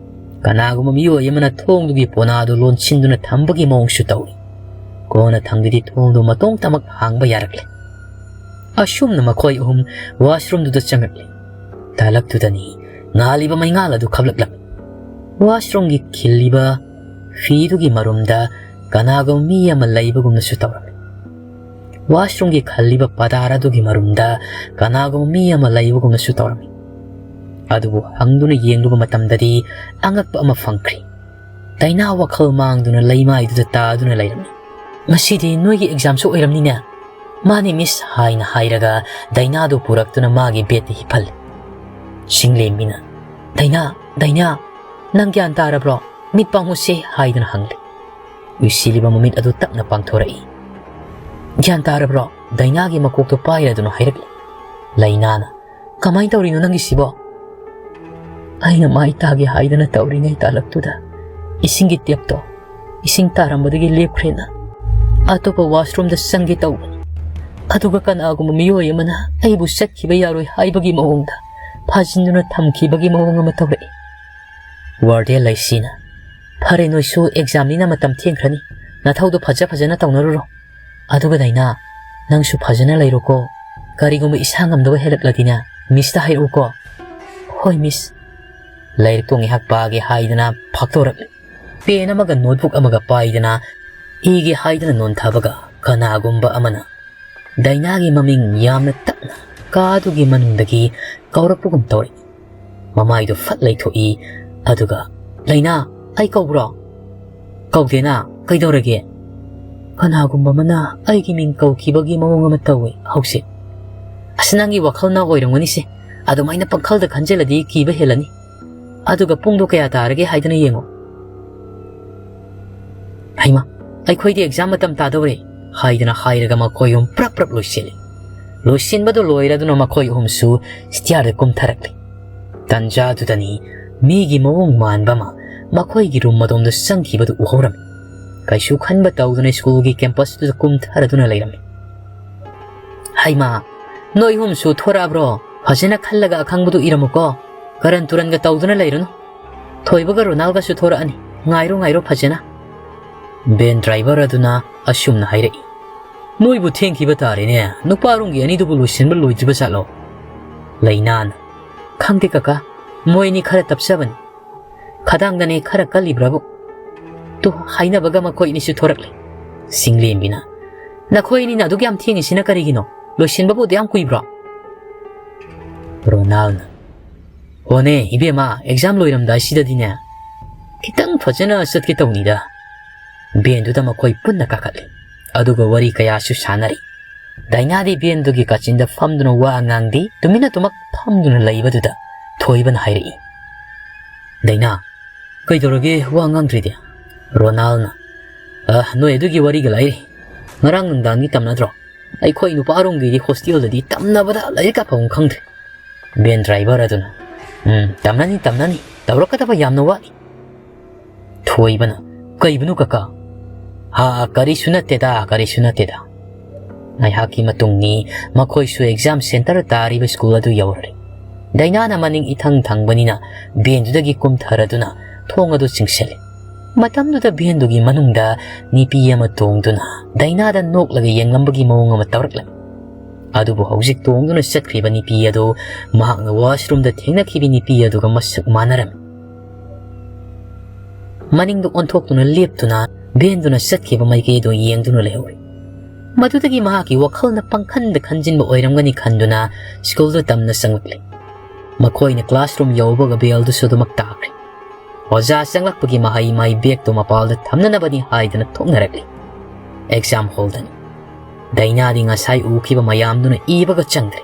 ꯀꯅꯥꯒꯨꯝꯕ ꯃꯤꯑꯣꯏ ꯑꯃꯅ ꯊꯣꯡꯗꯨꯒꯤ ꯄꯣꯅꯥꯗꯨ ꯂꯣꯟꯁꯤꯟꯗꯨꯅ ꯊꯝꯕꯒꯤ ꯃꯑꯣꯡꯁꯨ ꯇꯧꯏ꯫ ꯀꯣꯟꯅꯊꯪꯗꯗꯤ ꯊꯣꯡꯗꯨ ꯃꯇꯣꯝꯇꯃꯛ ꯍꯥꯡꯕ ꯌꯥꯔꯛꯂꯦ꯫ ꯑꯁꯨꯝꯅ ꯃꯈꯣꯏ ꯑꯍꯨꯝ ꯋꯥꯁꯔꯨꯝꯗꯨꯗ ꯆꯪꯂꯛꯂꯦ꯫ ꯇꯥꯂꯛꯇꯨꯗꯅꯤ ꯉꯥꯜꯂꯤꯕ ꯃꯩꯉꯥꯜ ꯑꯗꯨ ꯈꯞꯂꯛꯂꯝꯃꯤ꯫ ꯋꯥꯁꯔꯨꯝꯒꯤ ꯈꯤꯜꯂꯤꯕ ꯐꯤꯗꯨꯒꯤ ꯃꯔꯨꯝꯗ ꯀꯅꯥꯒꯨꯝꯕ ꯃꯤ ꯑꯃ ꯂꯩꯕꯒꯨꯝꯅꯁꯨ ꯇꯧꯔꯝꯃꯤ꯫ ꯋꯥꯁꯔꯨꯝꯒꯤ ꯈꯜꯂꯤꯕ ꯄꯗꯥꯔ ꯑꯗꯨꯒꯤ ꯃꯔꯨꯝꯗ ꯀꯅꯥꯒꯨꯝꯕ ꯃꯤ ꯑꯃ ꯂꯩꯕꯒꯨꯝꯅꯁꯨ ꯇꯧꯔꯝꯃꯤ꯫ ꯑꯗꯨꯕꯨ ꯍꯪꯗꯨꯅ ꯌꯦꯡꯂꯨꯕ ꯃꯇꯝꯗꯗꯤ ꯑꯉꯛꯄ ꯑꯃ ꯐꯪꯈ꯭ꯔꯤ꯫ ꯗꯥꯏꯅꯥ ꯋꯥꯈꯜ ꯃꯥꯡꯗꯨꯅ ꯂꯩꯃꯥꯏꯗꯨꯗ ꯇꯥꯗꯨꯅ ꯂꯩꯔꯝꯃꯤ꯫ "ꯉꯁꯤꯗꯤ ꯅꯣꯏꯒꯤ ꯑꯦꯛꯖꯥꯝꯁꯨ ꯑꯣꯏꯔꯝꯅꯤꯅꯦ?" "ꯃꯥꯅꯤ ꯃꯤꯁ" ꯍꯥꯏꯅ ꯍꯥꯏꯔꯒ ꯗꯥꯏꯅꯥꯗꯨ ꯄꯨꯔꯛꯇꯨꯅ ꯃꯥꯒꯤ ꯕꯦꯗꯇ ꯍꯤꯞꯍꯜꯂꯤ꯫ ꯆꯤꯡꯂꯦꯝꯕꯤꯅ, "ꯗꯥꯏꯅꯥ, ꯗꯥꯏꯅꯥ, ꯅꯪ ꯒ꯭ꯌꯥꯟ ꯇꯥꯔꯕ꯭ꯔꯣ? ꯃꯤꯠ ꯄꯥꯡꯉꯨꯁꯦ" ꯍꯥꯏꯗꯨꯅ ꯍꯪꯂꯤ꯫ ꯎꯏꯁꯤꯜꯂꯤꯕ ꯃꯃꯤꯠ ꯑꯗꯨ ꯇꯞꯅ ꯄꯥꯡꯊꯣꯔꯛꯏ꯫ "ꯒ꯭ꯌꯥꯟ ꯇꯥꯔꯕ꯭ꯔꯣ?" ꯗꯥꯏꯅꯥꯒꯤ ꯃꯀꯣꯛꯇꯣ ꯄꯥꯏꯔꯗꯨꯅ ꯍꯥꯏꯔꯛꯂꯤ꯫ ꯂꯩꯅꯥꯅ, "ꯀꯃꯥꯏꯅ ꯇꯧꯔꯤꯅꯣ ꯅꯪꯒꯤꯁꯤꯕꯣ?" "ꯑꯩꯅ ꯃꯥꯏ ꯇꯥꯒꯦ ꯍꯥꯏꯗꯅ ꯇꯧꯔꯤꯉꯩ ꯇꯥꯂꯛꯇꯨꯗ ꯏꯁꯤꯡꯒꯤ ꯇꯦꯞꯇꯣ ꯏꯁꯤꯡ ꯇꯥꯔꯝꯕꯗꯒꯤ ꯂꯦꯞꯈ꯭ꯔꯦꯅ ꯑꯇꯣꯞꯄ ꯋꯥꯁꯔꯨꯝꯗ ꯆꯪꯒꯦ ꯇꯧꯕꯅꯤ꯫ ꯑꯗꯨꯒ ꯀꯅꯥꯒꯨꯝꯕ ꯃꯤꯑꯣꯏ ꯑꯃꯅ ꯑꯩꯕꯨ ꯆꯠꯈꯤꯕ ꯌꯥꯔꯣꯏ ꯍꯥꯏꯕꯒꯤ ꯃꯑꯣꯡꯗ ꯐꯥꯖꯤꯟꯗꯨꯅ ꯊꯝꯈꯤꯕꯒꯤ ꯃꯑꯣꯡ ꯑꯃ ꯇꯧꯔꯛꯏ꯫ ꯋꯥꯔꯗꯦꯟ ꯂꯩꯁꯤꯅ, "ꯐꯔꯦ, ꯅꯣꯏꯁꯨ ꯑꯦꯛꯖꯥꯝꯅꯤꯅ ꯃꯇꯝ ꯊꯦꯡꯈ꯭ꯔꯅꯤ, ꯅꯊꯧꯗꯣ ꯐꯖ ꯐꯖꯅ ꯇꯧꯅꯔꯨꯔꯣ꯫ ꯑꯗꯨꯒ ꯗꯥꯏꯅꯥ, ꯅꯪꯁꯨ ꯐꯖꯅ ꯂꯩꯔꯣꯀꯣ꯫ ꯀꯔꯤꯒꯨꯝꯕ ꯏꯁꯥ ꯉꯝꯗꯕ ꯍꯦꯜꯂꯛꯂꯗꯤꯅꯦ, ꯃꯤꯁꯇ ꯍꯥꯏꯔꯛꯎꯀꯣ꯫" "ꯍꯣꯏ, ꯃꯤꯁ꯫" ꯂꯥꯏꯔꯤꯛꯇꯣ ꯉꯥꯏꯍꯥꯛ ꯄꯥꯒꯦ ꯍꯥꯏꯗꯅ ꯐꯥꯛꯇꯣꯔꯛꯂꯤ꯫ ꯄꯦꯟ ꯑꯃꯒ ꯅꯣꯠꯕꯨꯛ ꯑꯃꯒ ꯄꯥꯏꯗꯅ ꯏꯒꯦ ꯍꯥꯏꯗꯅ ꯅꯣꯟꯊꯕꯒ, ꯀꯅꯥꯒꯨꯝꯕ ꯑꯃꯅ ꯗꯥꯏꯅꯥꯒꯤ ꯃꯃꯤꯡ ꯌꯥꯝꯅ ꯇꯞꯅ ꯀꯥꯗꯨꯒꯤ ꯃꯅꯨꯡꯗꯒꯤ ꯀꯧꯔꯛꯄꯒꯨꯝ ꯇꯧꯔꯛꯏ꯫ ꯃꯃꯥꯏꯗꯨ ꯐꯠ ꯂꯩꯊꯣꯛꯏ, ꯑꯗꯨꯒ, "ꯂꯩꯅꯥ, ꯑꯩ ꯀꯧꯕ꯭ꯔꯣ?" "ꯀꯧꯗꯦꯅ, ꯀꯩꯗꯧꯔꯒꯦ?" "ꯀꯅꯥꯒꯨꯝꯕ ꯑꯃꯅ ꯑꯩꯒꯤ ꯃꯤꯡ ꯀꯧꯈꯤꯕꯒꯤ ꯃꯑꯣꯡ ꯑꯃ ꯇꯧꯋꯦ ꯍꯧꯖꯤꯛ꯫" "ꯑꯁ, ꯅꯪꯒꯤ ꯋꯥꯈꯜꯅ ꯑꯣꯏꯔꯝꯒꯅꯤꯁꯦ꯫ ꯑꯗꯨꯃꯥꯏꯅ ꯄꯪꯈꯜꯗ ꯈꯟꯖꯤꯜꯂꯗꯤ ꯀꯤꯕ ꯍꯦꯜꯂꯅꯤ꯫ ꯑꯗꯨꯒ ꯄꯨꯡꯗꯣ ꯀꯌꯥ ꯇꯥꯔꯒꯦ ꯍꯥꯏꯗꯅ ꯌꯦꯡꯉꯣ꯫" "ꯍꯩꯃꯥ, ꯑꯩꯈꯣꯏꯗꯤ ꯑꯦꯛꯖꯥꯝ ꯃꯇꯝ ꯇꯥꯗꯧꯔꯦ," ꯍꯥꯏꯗꯅ ꯍꯥꯏꯔꯒ ꯃꯈꯣꯏ ꯑꯍꯨꯝ ꯄ꯭ꯔꯞ ꯄ꯭ꯔꯞ ꯂꯣꯏꯁꯤꯜꯂꯤ꯫ ꯂꯣꯏꯁꯤꯟꯕꯗꯨ ꯂꯣꯏꯔꯗꯨꯅ ꯃꯈꯣꯏ ꯑꯍꯨꯝꯁꯨ ꯁ꯭ꯇꯤꯌꯥꯔꯗ ꯀꯨꯝꯊꯔꯛꯂꯤ꯫ ꯇꯟꯖꯥꯗꯨꯗꯅꯤ ꯃꯤꯒꯤ ꯃꯑꯣꯡ ꯃꯥꯟꯕ ꯑꯃ ꯃꯈꯣꯏꯒꯤ ꯔꯨꯝ ꯑꯗꯣꯝꯗ ꯆꯪꯈꯤꯕꯗꯨ ꯎꯍꯧꯔꯝꯃꯤ꯫ ꯀꯩꯁꯨ ꯈꯟꯕ ꯇꯧꯗꯅ ꯁ꯭ꯀꯨꯜꯒꯤ ꯀꯦꯝꯄꯁꯇꯨꯗ ꯀꯨꯝꯊꯔꯗꯨꯅ ꯂꯩꯔꯝꯃꯤ꯫ "ꯍꯩꯃꯥ, ꯅꯣꯏ ꯑꯍꯨꯝꯁꯨ ꯊꯣꯔꯛꯑꯕ꯭ꯔꯣ? ꯐꯖꯅ ꯈꯜꯂꯒ ꯑꯈꯪꯕꯗꯨ ꯏꯔꯝꯃꯨꯀꯣ꯫ ꯀꯔꯟ ꯇꯨꯔꯟꯒ ꯇꯧꯗꯨꯅ ꯂꯩꯔꯨꯅꯨ꯫ ꯊꯣꯏꯕꯒ ꯔꯣꯅꯥꯜꯒꯁꯨ ꯊꯣꯔꯛꯑꯅꯤ꯫ ꯉꯥꯏꯔꯣ, ꯉꯥꯏꯔꯣ ꯐꯖꯅ꯫" ꯚꯦꯟ ꯗ꯭ꯔꯥꯏꯚꯔ ꯑꯗꯨꯅ ꯑꯁꯨꯝꯅ ꯍꯥꯏꯔꯛꯏ꯫ "ꯅꯣꯏꯕꯨ ꯊꯦꯡꯈꯤꯕ ꯇꯥꯔꯦꯅꯦ꯫ ꯅꯨꯄꯥꯔꯣꯝꯒꯤ ꯑꯅꯤꯗꯨꯕꯨ ꯂꯣꯏꯁꯤꯟꯕ ꯂꯣꯏꯗ꯭ꯔꯤꯕ ꯖꯥꯠꯂꯣ?" ꯂꯩꯅꯥꯅ, "ꯈꯪꯗꯦ ꯀꯀꯥ, ꯃꯣꯏ ꯑꯅꯤ ꯈꯔ ꯇꯞꯆꯕꯅꯤ꯫ ꯈꯗꯥꯡꯗꯅꯦ ꯈꯔ ꯀꯜꯂꯤꯕ꯭ꯔꯥꯕꯨ꯫ ꯇꯨ, ꯍꯥꯏꯅꯕꯒ ꯃꯈꯣꯏ ꯑꯅꯤꯁꯨ ꯊꯣꯔꯛꯂꯦ꯫" ꯆꯤꯡꯂꯦꯝꯕꯤꯅ, "ꯅꯈꯣꯏ ꯑꯅꯤꯅ ꯑꯗꯨꯛ ꯌꯥꯝ ꯊꯦꯡꯉꯤꯁꯤꯅ ꯀꯔꯤꯒꯤꯅꯣ? ꯂꯣꯏꯁꯤꯟꯕꯕꯨ ꯑꯗꯨ ꯌꯥꯝ ꯀꯨꯏꯕ꯭ꯔꯣ?" ꯔꯣꯅꯥꯜꯅ, "ꯍꯣꯅꯦ ꯏꯕꯦꯝꯃ, ꯑꯦꯛꯖꯥꯝ ꯂꯣꯏꯔꯝꯗꯥꯏꯁꯤꯗꯗꯤꯅꯦ, ꯈꯤꯇꯪ ꯐꯖꯅ ꯆꯠꯀꯦ ꯇꯧꯅꯤꯗ꯫" ꯚꯦꯟꯗꯨꯗ ꯃꯈꯣꯏ ꯄꯨꯟꯅ ꯀꯥꯈꯠꯂꯤ꯫ ꯑꯗꯨꯒ ꯋꯥꯔꯤ ꯀꯌꯥꯁꯨ ꯁꯥꯟꯅꯔꯤ꯫ ꯗꯥꯏꯅꯥꯗꯤ ꯚꯦꯟꯗꯨꯒꯤ ꯀꯥꯆꯤꯟꯗ ꯐꯝꯗꯨꯅ ꯋꯥ ꯉꯥꯡꯗꯦ, ꯇꯨꯃꯤꯟꯅ ꯇꯨꯃꯛ ꯐꯝꯗꯨꯅ ꯂꯩꯕꯗꯨꯗ ꯊꯣꯏꯕꯅ ꯍꯥꯏꯔꯛꯏ, "ꯗꯥꯏꯅꯥ, ꯀꯩꯗꯧꯔꯒꯦ ꯋꯥ ꯉꯥꯡꯗ꯭ꯔꯤꯗꯤ?" ꯔꯣꯅꯥꯜꯅ, "ꯑ, ꯅꯣꯏ ꯑꯗꯨꯒꯤ ꯋꯥꯔꯤꯒ ꯂꯥꯏꯔꯤ꯫ ꯉꯔꯥꯡ ꯅꯨꯡꯗꯥꯡꯗꯤ ꯇꯝꯅꯗ꯭ꯔꯣ? ꯑꯩꯈꯣꯏ ꯅꯨꯄꯥꯔꯣꯝꯒꯤꯗꯤ ꯍꯣꯁꯇꯦꯜꯗꯗꯤ ꯇꯝꯅꯕꯗ ꯂꯥꯏꯔꯤꯛ ꯀꯥꯐꯝ ꯈꯪꯗ꯭ꯔꯦ꯫" ꯚꯦꯟ ꯗ꯭ꯔꯥꯏꯚꯔ ꯑꯗꯨꯅ, "ꯎꯝ, ꯇꯝꯅꯅꯤ, ꯇꯝꯅꯅꯤ꯫ ꯇꯧꯔꯛꯀꯗꯕ ꯌꯥꯝꯅ ꯋꯥꯠꯂꯤ꯫" ꯊꯣꯏꯕꯅ, "ꯀꯩꯕꯨꯅꯣ ꯀꯀꯥ?" "ꯍꯥ, ꯀꯔꯤꯁꯨ ꯅꯠꯇꯦꯗ, ꯀꯔꯤꯁꯨ ꯅꯠꯇꯦꯗ꯫" ꯉꯥꯏꯍꯥꯛꯀꯤ ꯃꯇꯨꯡꯅꯤ, ꯃꯈꯣꯏꯁꯨ exam center ꯇꯥꯔꯤꯕ school ꯑꯗꯨ ꯌꯧꯔꯔꯦ꯫ ꯗꯥꯏꯅꯥꯅ ꯃꯅꯤꯡ ꯏꯊꯪ ꯊꯪꯕꯅꯤꯅ vanꯗꯨꯗꯒꯤ ꯀꯨꯝꯊꯔꯗꯨꯅ ꯊꯣꯡ ꯑꯗꯨ ꯆꯤꯡꯁꯤꯜꯂꯤ꯫ ꯃꯇꯝꯗꯨꯗ vanꯗꯨꯒꯤ ꯃꯅꯨꯡꯗ ꯅꯨꯄꯤ ꯑꯃ ꯇꯣꯡꯗꯨꯅ ꯗꯥꯏꯅꯥꯗ ꯅꯣꯛꯂꯒ ꯌꯦꯡꯂꯝꯕꯒꯤ ꯃꯑꯣꯡ ꯑꯃ ꯇꯧꯔꯛꯂꯝꯃꯤ꯫ ꯑꯗꯨꯕꯨ ꯍꯧꯖꯤꯛ ꯇꯣꯡꯗꯨꯅ ꯆꯠꯈ꯭ꯔꯤꯕ ꯅꯨꯄꯤ ꯑꯗꯨ ꯃꯍꯥꯛꯅ washroomꯗ ꯊꯦꯡꯅꯈꯤꯕ ꯅꯨꯄꯤ ꯑꯗꯨꯒ ꯃꯁꯛ ꯃꯥꯟꯅꯔꯝꯃꯤ꯫ ꯃꯅꯤꯡꯗ ꯑꯣꯟꯊꯣꯛꯇꯨꯅ ꯂꯦꯞꯇꯨꯅ vanꯗꯨꯅ ꯆꯠꯈꯤꯕ ꯃꯥꯏꯀꯩ ꯑꯗꯨ ꯌꯦꯡꯗꯨꯅ ꯂꯩꯍꯧꯔꯤ꯫ ꯃꯗꯨꯗꯒꯤ ꯃꯍꯥꯛꯀꯤ ꯋꯥꯈꯜꯅ ꯄꯪꯈꯟꯗ ꯈꯟꯖꯤꯟꯕ ꯑꯣꯏꯔꯝꯒꯅꯤ ꯈꯟꯗꯨꯅ schoolꯗ ꯇꯝꯅ ꯆꯪꯂꯛꯂꯤ꯫ ꯃꯈꯣꯏꯅ classroom ꯌꯧꯕꯒ bellꯗꯨꯁꯨ ꯑꯗꯨꯃꯛ ꯇꯥꯈ꯭ꯔꯦ꯫ ꯑꯣꯖꯥ ꯆꯪꯂꯛꯄꯒꯤ ꯃꯍꯩ ꯃꯍꯩ bagꯇꯣ ꯃꯄꯥꯜꯗ ꯊꯝꯅꯅꯕꯅꯤ ꯍꯥꯏꯗꯅ ꯊꯣꯛꯅꯔꯛꯂꯤ꯫ Exam hallꯗꯅꯤ꯫ ꯗꯥꯏꯅꯥꯗꯤ ꯉꯁꯥꯏ ꯎꯈꯤꯕ ꯃꯌꯥꯝꯗꯨꯅ ꯏꯕꯒ ꯆꯪꯗ꯭ꯔꯦ꯫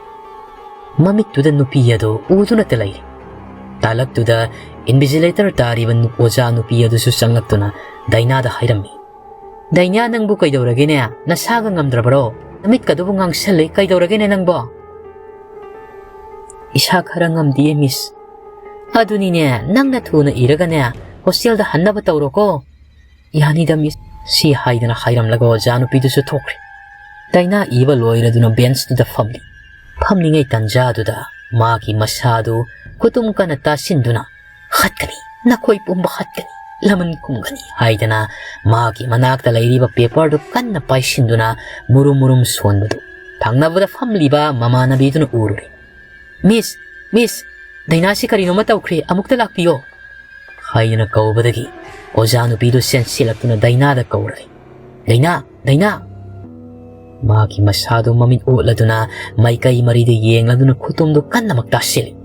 ꯃꯃꯤꯠꯇꯨꯗ ꯅꯨꯄꯤ ꯑꯗꯨ ꯎꯗꯨꯅꯇ ꯂꯩꯔꯤ꯫ ꯇꯥꯂꯛꯇꯨꯗ invigilator ꯇꯥꯔꯤꯕ ꯅꯨ-, ꯑꯣꯖꯥ ꯅꯨꯄꯤ ꯑꯗꯨꯁꯨ ꯆꯪꯂꯛꯇꯨꯅ ꯗꯥꯏꯅꯥꯗ ꯍꯥꯏꯔꯝꯃꯤ, "ꯗꯥꯏꯅꯥ, ꯅꯪꯕꯨ ꯀꯩꯗꯧꯔꯒꯦꯅꯦ? ꯅꯁꯥꯒ ꯉꯝꯗ꯭ꯔꯕꯔꯣ? ꯅꯃꯤꯠꯀꯗꯨꯕꯨ ꯉꯥꯡꯁꯜꯂꯦ, ꯀꯩꯗꯧꯔꯒꯦꯅꯦ ꯅꯪꯕꯣ?" "ꯏꯁꯥ ꯈꯔ ꯉꯝꯗꯤꯌꯦ, miss꯫" "ꯑꯗꯨꯅꯤꯅꯦ, ꯅꯪꯅ ꯊꯨꯅ ꯏꯔꯒꯅꯦ, hostelꯗ ꯍꯟꯅꯕ ꯇꯧꯔꯣꯀꯣ꯫" "ꯌꯥꯅꯤꯗ, miss꯫" ꯁꯤ ꯍꯥꯏꯗꯅ ꯍꯥꯏꯔꯝꯂꯒ ꯑꯣꯖꯥ ꯅꯨꯄꯤꯗꯨꯁꯨ ꯊꯣꯛꯈ꯭ꯔꯦ꯫ ꯗꯥꯏꯅꯥ ꯏꯕ ꯂꯣꯏꯔꯗꯨꯅ benchꯇꯨꯗ ꯐꯝꯂꯤ꯫ ꯐꯝꯂꯤꯉꯩ ꯇꯟꯖꯥꯗꯨꯗ ꯃꯥꯒꯤ ꯃꯁꯥꯗꯨ ꯈꯨꯇꯨꯝ ꯀꯟꯅ ꯇꯥꯁꯤꯟꯗꯨꯅ, "ꯍꯥꯠꯀꯅꯤ, ꯅꯈꯣꯏ ꯄꯨꯝꯕ ꯍꯥꯠꯀꯅꯤ, ꯂꯃꯟ ꯈꯨꯝꯒꯅꯤ" ꯍꯥꯏꯗꯅ ꯃꯥꯒꯤ ꯃꯅꯥꯛꯇ ꯂꯩꯔꯤꯕ paperꯗꯨ ꯀꯟꯅ ꯄꯥꯏꯁꯤꯟꯗꯨꯅ ꯃꯨꯔꯨꯝ ꯃꯨꯔꯨꯝ ꯁꯣꯟꯕꯗꯨ ꯊꯪꯅꯕꯗ ꯐꯝꯂꯤꯕ ꯃꯃꯥꯟꯅꯕꯤꯗꯨꯅ ꯎꯔꯨꯔꯦ꯫ "Miss, miss, ꯗꯥꯏꯅꯥꯁꯤ ꯀꯔꯤꯅꯣꯃ ꯇꯧꯈ꯭ꯔꯦ, ꯑꯃꯨꯛꯇ ꯂꯥꯛꯄꯤꯌꯣ" ꯍꯥꯏꯗꯨꯅ ꯀꯧꯕꯗꯒꯤ ꯑꯣꯖꯥ ꯅꯨꯄꯤꯗꯨ ꯆꯦꯟꯁꯤꯜꯂꯛꯇꯨꯅ ꯗꯥꯏꯅꯥꯗ ꯀꯧꯔꯦ꯫ "ꯗꯥꯏꯅꯥ, ꯗꯥꯏꯅꯥ!" ꯃꯥꯒꯤ ꯃꯁꯥꯗꯨ ꯃꯃꯤꯠ ꯑꯣꯠꯂꯗꯨꯅ ꯃꯥꯏꯀꯩ ꯃꯔꯤꯗ ꯌꯦꯡꯂꯗꯨꯅ ꯈꯨꯇꯨꯝꯗꯨ ꯀꯟꯅ ꯃꯛ ꯇꯥꯁꯤꯜꯂꯤ꯫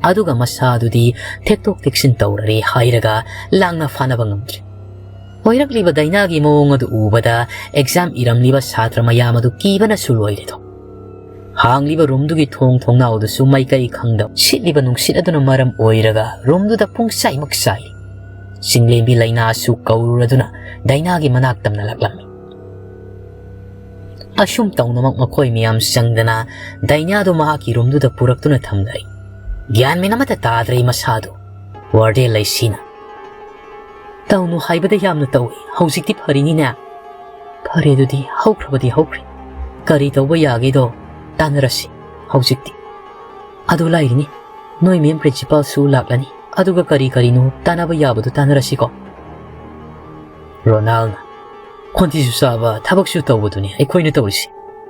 ꯑꯗꯨꯒ ꯃꯁꯥꯗꯨꯗꯤ ꯊꯦꯛꯇꯣꯛ ꯊꯦꯛꯆꯤꯟ ꯇꯧꯔꯔꯦ ꯍꯥꯏꯔꯒ ꯂꯥꯡꯅ ꯐꯥꯅꯕ ꯉꯝꯗ꯭ꯔꯦ꯫ ꯑꯣꯏꯔꯛꯂꯤꯕ ꯗꯥꯏꯅꯥꯒꯤ ꯃꯑꯣꯡ ꯑꯗꯨ ꯎꯕꯗ exam ꯏꯔꯝꯂꯤꯕ ꯁꯥꯇ꯭ꯔ ꯃꯌꯥꯝ ꯑꯗꯨ ꯀꯤꯕꯅꯁꯨ ꯂꯣꯏꯔꯦꯗꯣ꯫ ꯍꯥꯡꯂꯤꯕ roomꯗꯨꯒꯤ ꯊꯣꯡ ꯊꯣꯡꯅꯥꯎꯗꯨꯁꯨ ꯃꯥꯏꯀꯩ ꯈꯪꯗꯕ ꯁꯤꯠꯂꯤꯕ ꯅꯨꯡꯁꯤꯠ ꯑꯗꯨꯅ ꯃꯔꯝ ꯑꯣꯏꯔꯒ roomꯗꯨꯗ ꯄꯨꯡꯆꯥꯏꯃꯛ ꯆꯥꯏ꯫ ꯆꯤꯡꯂꯦꯝꯕꯤ ꯂꯥꯏꯅꯥꯁꯨ ꯀꯧꯔꯨꯔꯗꯨꯅ ꯗꯥꯏꯅꯥꯒꯤ ꯃꯅꯥꯛ ꯇꯝꯅ ꯂꯥꯛꯂꯝꯃꯤ꯫ ꯑꯁꯨꯝ ꯇꯧꯅꯃꯛ ꯃꯈꯣꯏ ꯃꯌꯥꯝ ꯆꯪꯗꯅ ꯗꯥꯏꯅꯥꯗꯨ ꯃꯍꯥꯛꯀꯤ roomꯗꯨꯗ ꯄꯨꯔꯛꯇꯨꯅ ꯊꯝꯅꯔꯦ꯫ ꯒ꯭ꯌꯥꯟ ꯃꯦꯟ ꯑꯃꯠꯇ ꯇꯥꯗ꯭ꯔꯦ ꯃꯁꯥꯗꯨ꯫ Warden ꯂꯩꯁꯤꯅ, "ꯇꯧꯅꯨ ꯍꯥꯏꯕꯗ ꯌꯥꯝꯅ ꯇꯧꯏ, ꯍꯧꯖꯤꯛꯇꯤ ꯐꯔꯤꯅꯤꯅꯦ?" "ꯐꯔꯦ, ꯑꯗꯨꯗꯤ ꯍꯧꯈ꯭ꯔꯕꯗꯤ ꯍꯧꯈ꯭ꯔꯦ꯫ ꯀꯔꯤ ꯇꯧꯕ ꯌꯥꯒꯦꯗꯣ ꯇꯥꯟꯅꯔꯁꯤ ꯍꯧꯖꯤꯛꯇꯤ꯫ ꯑꯗꯨ ꯂꯥꯏꯔꯤꯅꯤ, ꯅꯣꯏ ꯃꯦꯝ ꯄ꯭ꯔꯤꯟꯁꯤꯄꯥꯜꯁꯨ ꯂꯥꯛꯂꯅꯤ꯫ ꯑꯗꯨꯒ ꯀꯔꯤ ꯀꯔꯤꯅꯣ ꯇꯥꯟꯅꯕ ꯌꯥꯕꯗꯨ ꯇꯥꯟꯅꯔꯁꯤꯀꯣ?" ꯔꯣꯅꯥꯜꯅ, "ꯈꯣꯟꯊꯤꯁꯨ ꯆꯥꯕ, ꯊꯕꯛꯁꯨ ꯇꯧꯕꯗꯨꯅꯤ ꯑꯩꯈꯣꯏꯅ ꯇꯧꯔꯤꯁꯤ꯫"